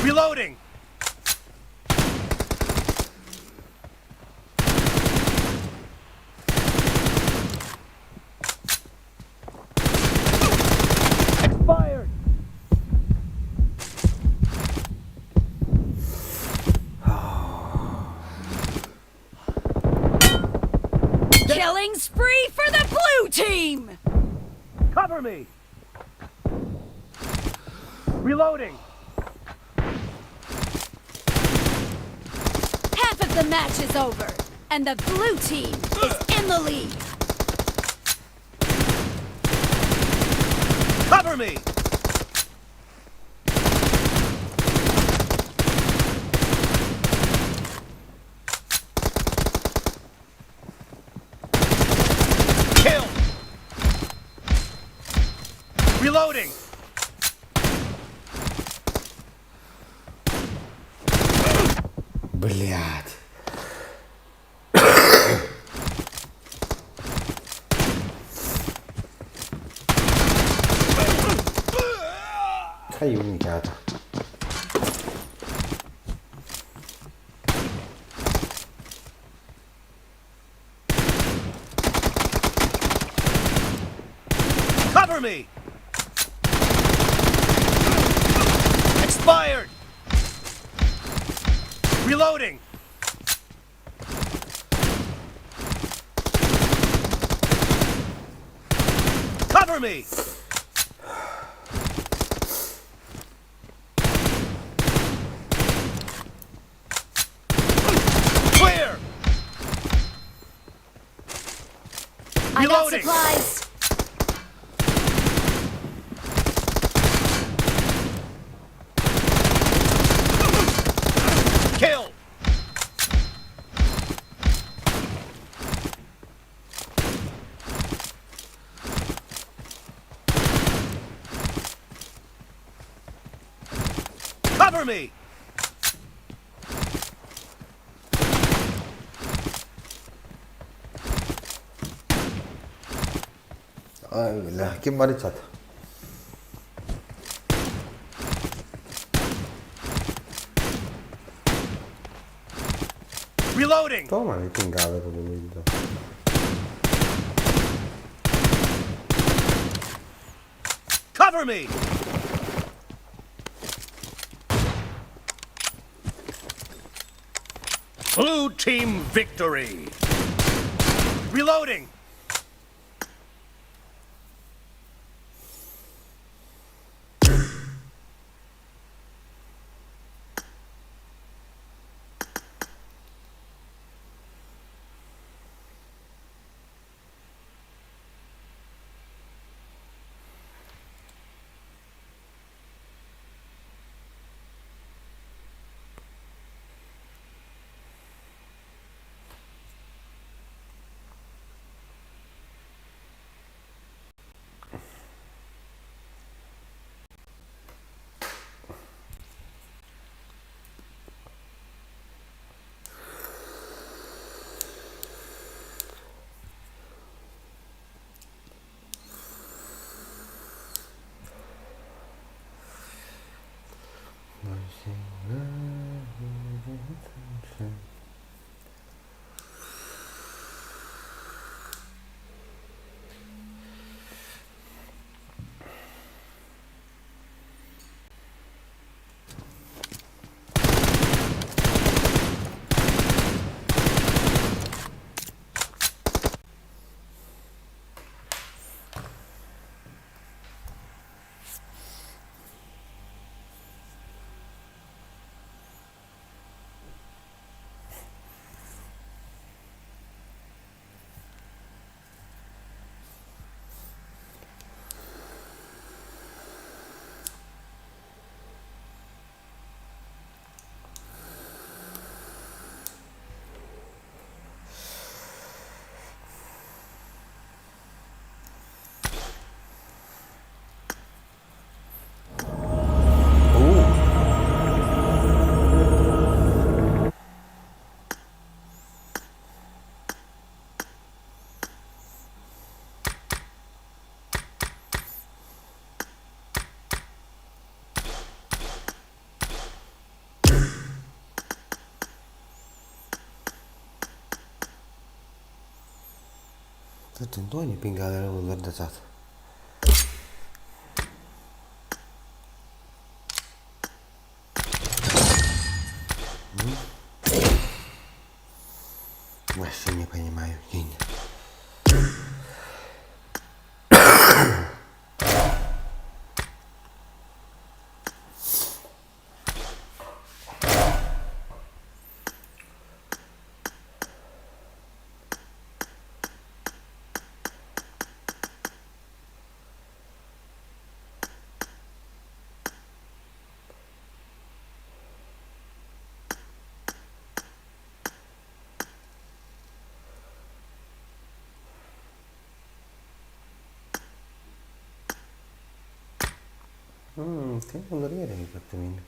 Reloading! Expired! Killing spree for the blue team! Cover me! Reloading! Half of the match is over, and the blue team is in the lead. Cover me! Reloading! Блядь. Хай minchiata. Cover me! Expired! Reloading! Cover me! Clear! I got Reloading. supplies. Kill! Cover me! Ай, бля, ким барый чат? Reloading! Toma, mi pingava proprio. Cover me! Blue team victory! Reloading! Тони пингадара буллар да чат. Вообще не понимаю, Гений. Уларыйар эһи как-то мин.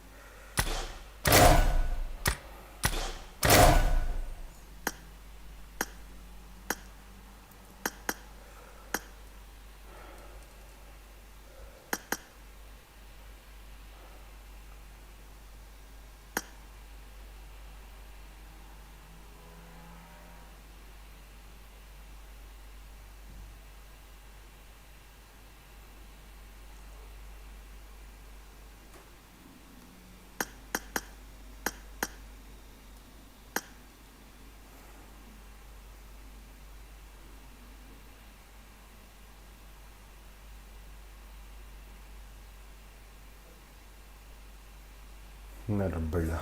Бля.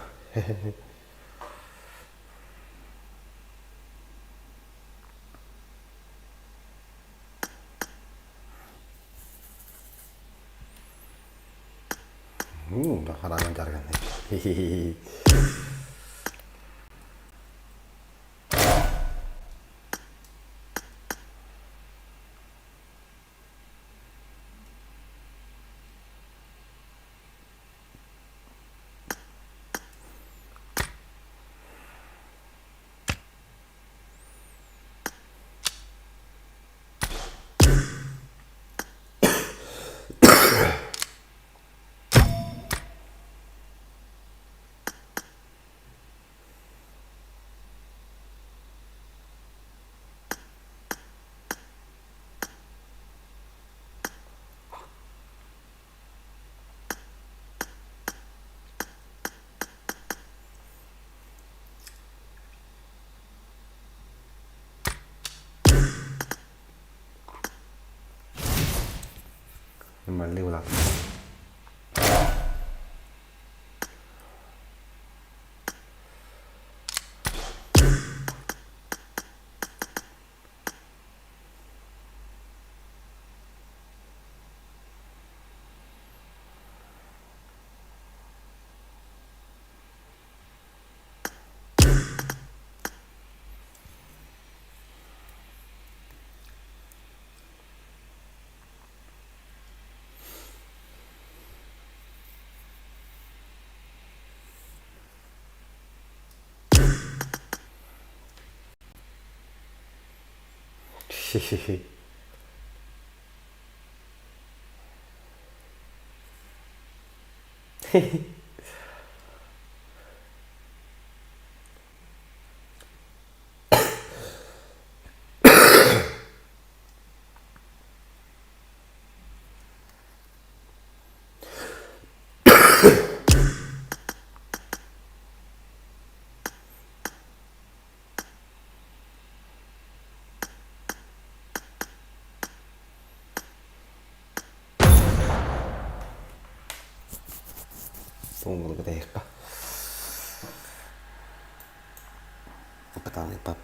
Хараанан дьарыганнай. Malli улаатар. Туҥгулугу тэйиэххэ. Патаны пап.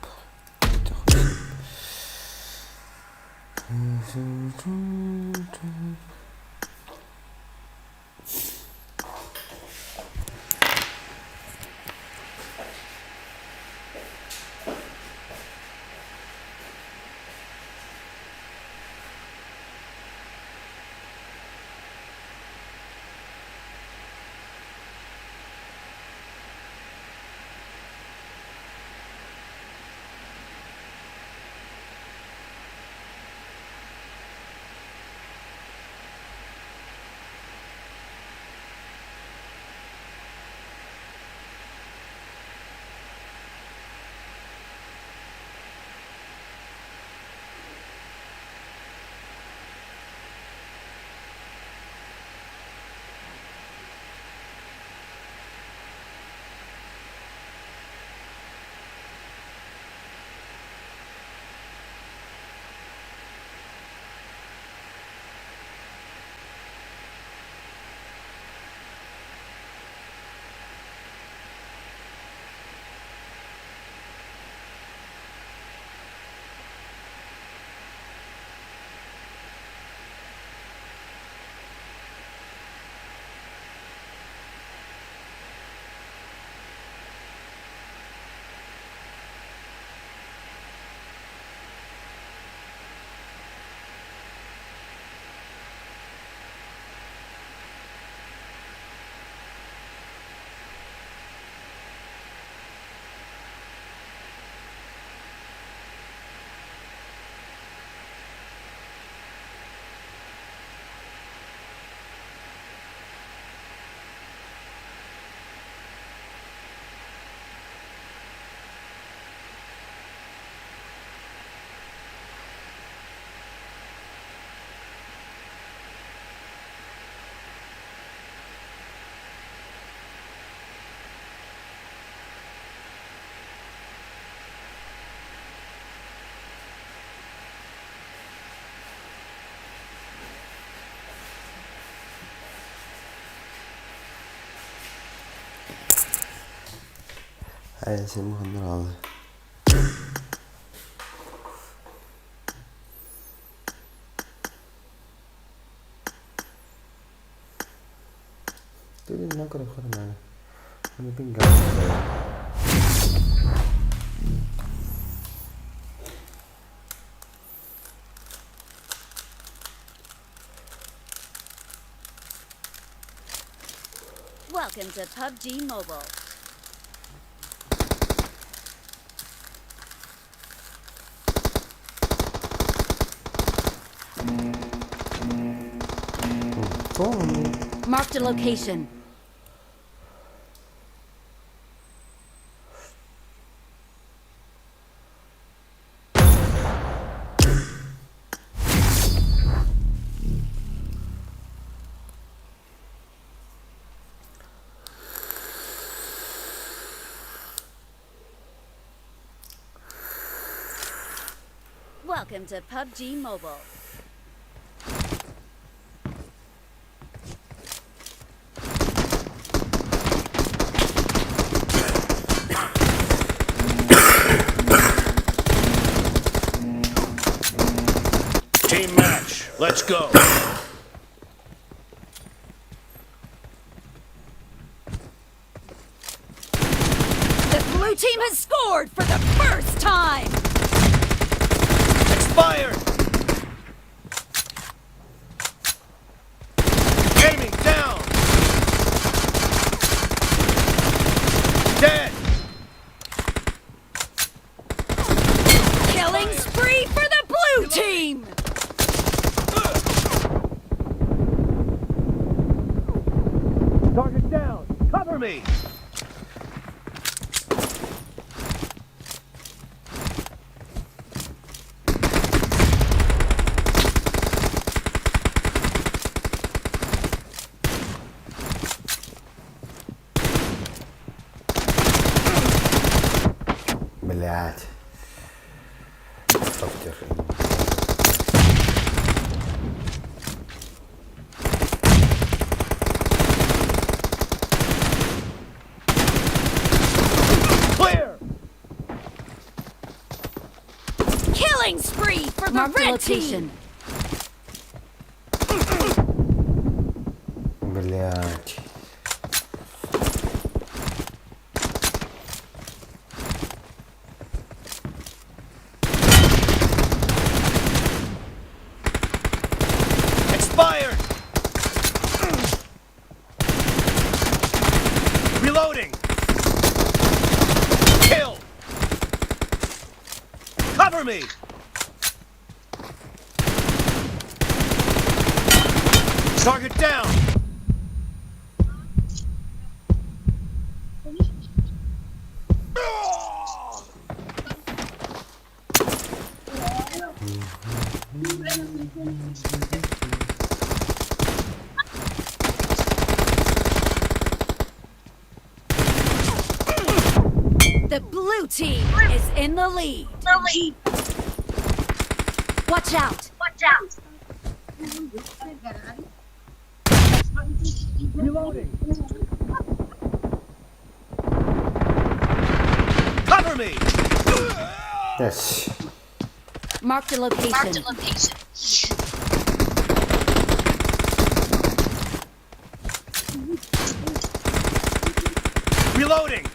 Айасым ханнар алды. Welcome to PUBG Mobile. Marked a location. Welcome to PUBG Mobile. Team match. Let's go. The blue team has scored for the first time. Expired. Enemy down. Dead. Killing spree for the blue team. Target down. Cover me. Блять. Софтер. Clear. Killing spree for the Marked a red location. team. Блять. Expired. Reloading. Kill. Cover me. Target down. The blue team is in the lead. Watch out. Reloading. Cover me. Yes. Marked a location. Reloading.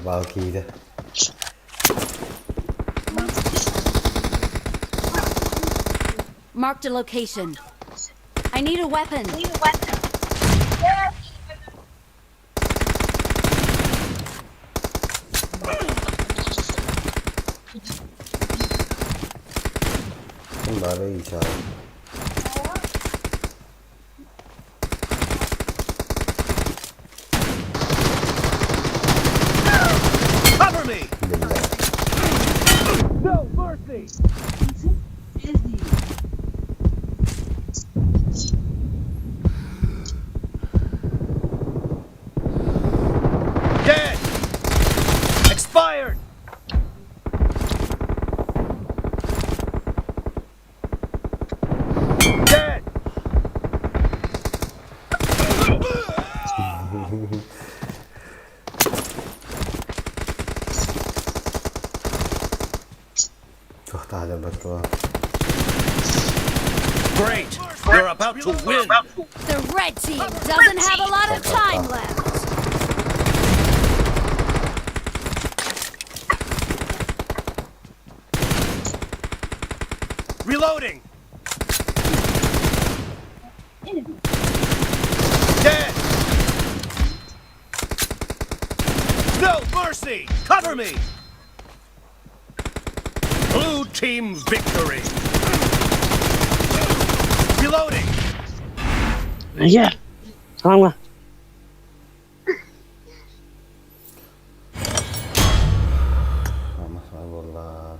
Бал киирдэ. Marked a location. I need a weapon. Бары ича. Cover me. Бля. No mercy. Dead. Expired. Два. Great! They're about to win! The red team doesn't have a lot of time left. Reloading! Dead! No mercy! Cover me! Blue team victory! Reloading! Gel. Tamam. Амма буолла.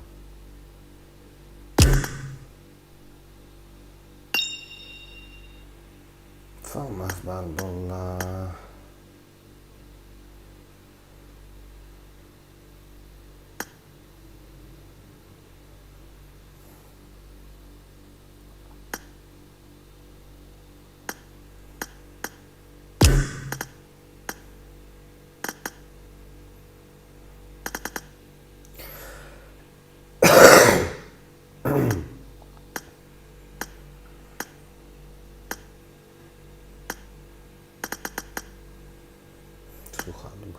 Фамас баар буолла. Слуханым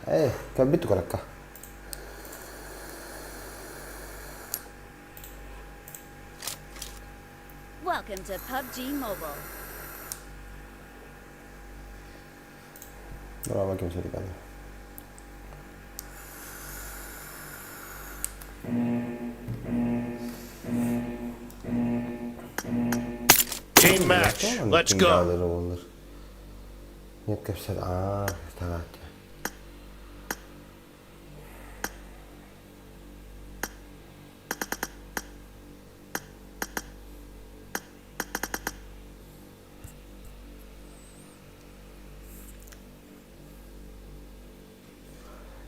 Ээ, кэлбит куоракка. Welcome to PUBG Mobile. Bravo kimse geldi. Team match. Let's go. Нет, кэпсэл аа, тагаат.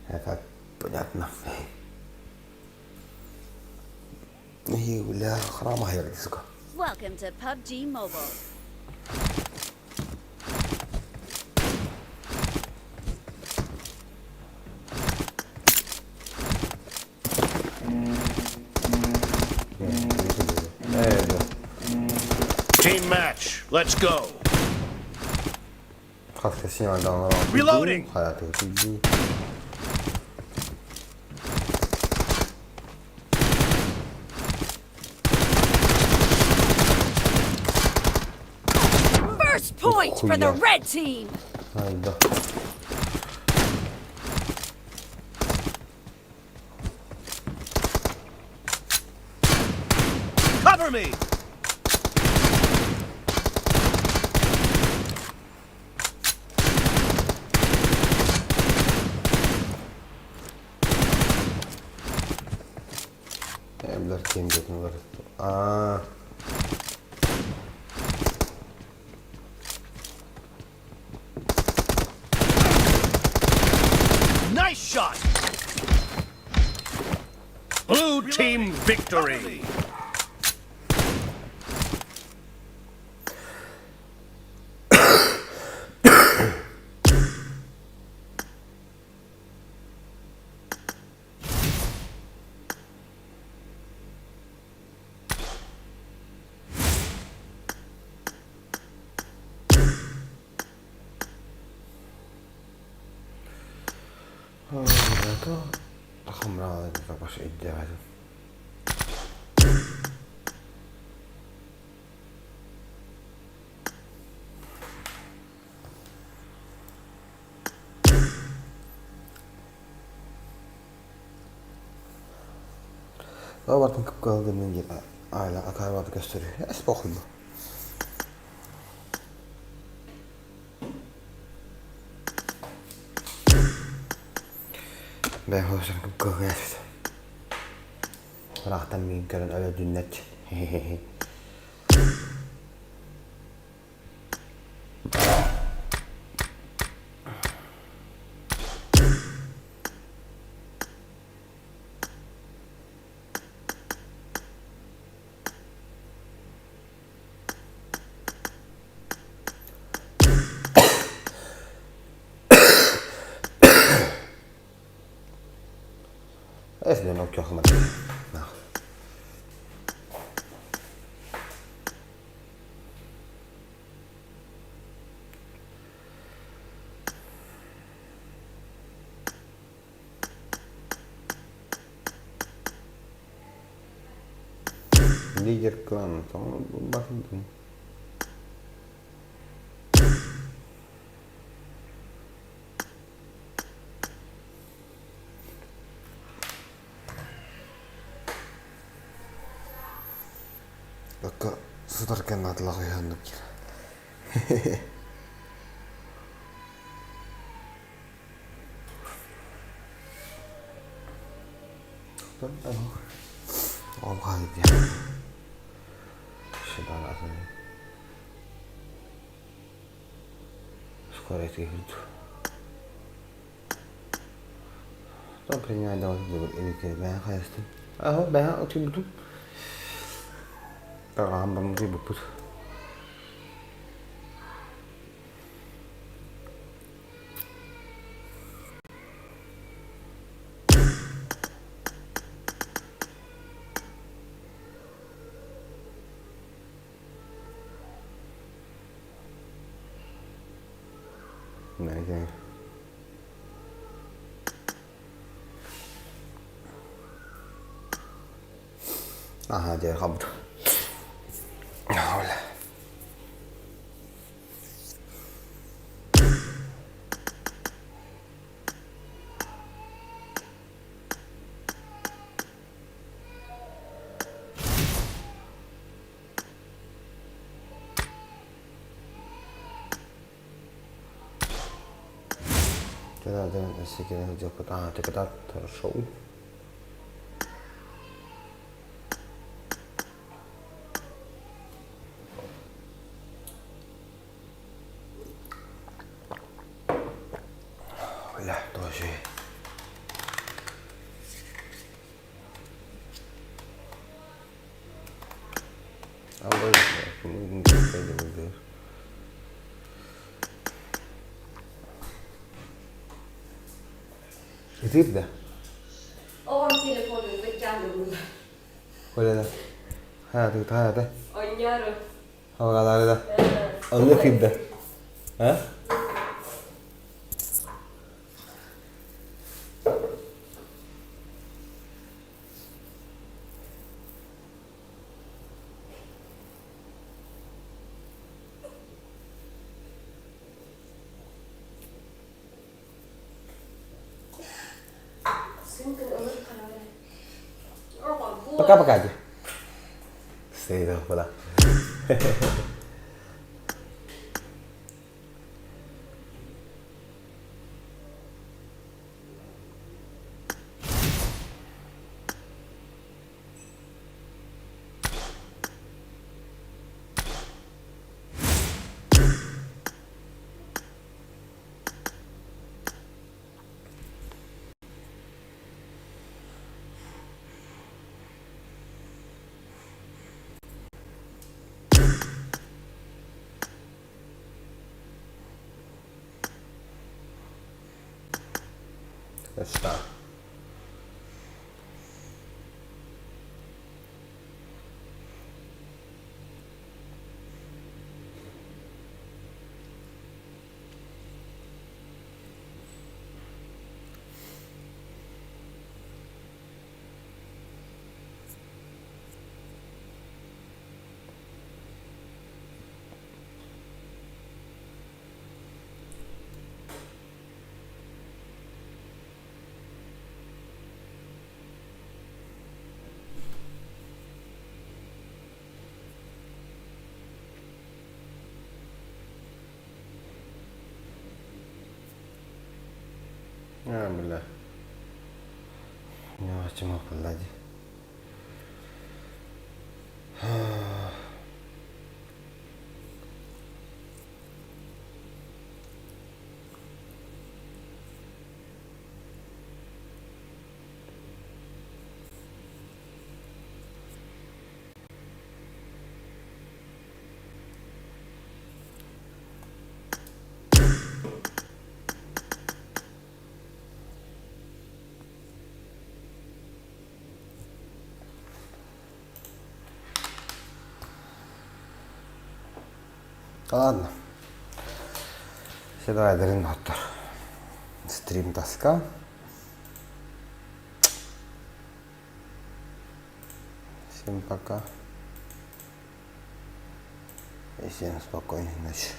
Это понятно. هي ولا خرامة هي сука. Welcome to PUBG Mobile. Team match. Let's go. Reloading. First point for the red team. Hayda. Cover me. Evler kim var. Aa. Nice shot. Blue team victory. Баш идеально. Daha kıpkırıldığının gibi aile akarvardı gösteriyor. Es bokunu. Ben hoşlan kıpkırıldı. Ыраахтан миигин көрөн өлө Эсден оккохмат. Лидер клана, там бахдым. Bakka сытар кэннэ атылах кир. Ол хаалый Скоро это принимай давай бэйэн хайастын. Аһа бэйэн утуйбутум. Таҕаһан баран утуйбуппут. Знаете, Аха, дьэ, хабыт. Оля. Хорошо. Бля, тоже. Итир да? Оҕом телефонун быччаан Оля да. Хайа хайа да. Онньору. Халгалары да. Онно кирдэ. А? Пока-пока. Стоит, куда? Está. А, бля. Не очень мог. Ладно. Все, давай, дарин доттор. Стрим тоска. Всем пока. И всем спокойной ночи.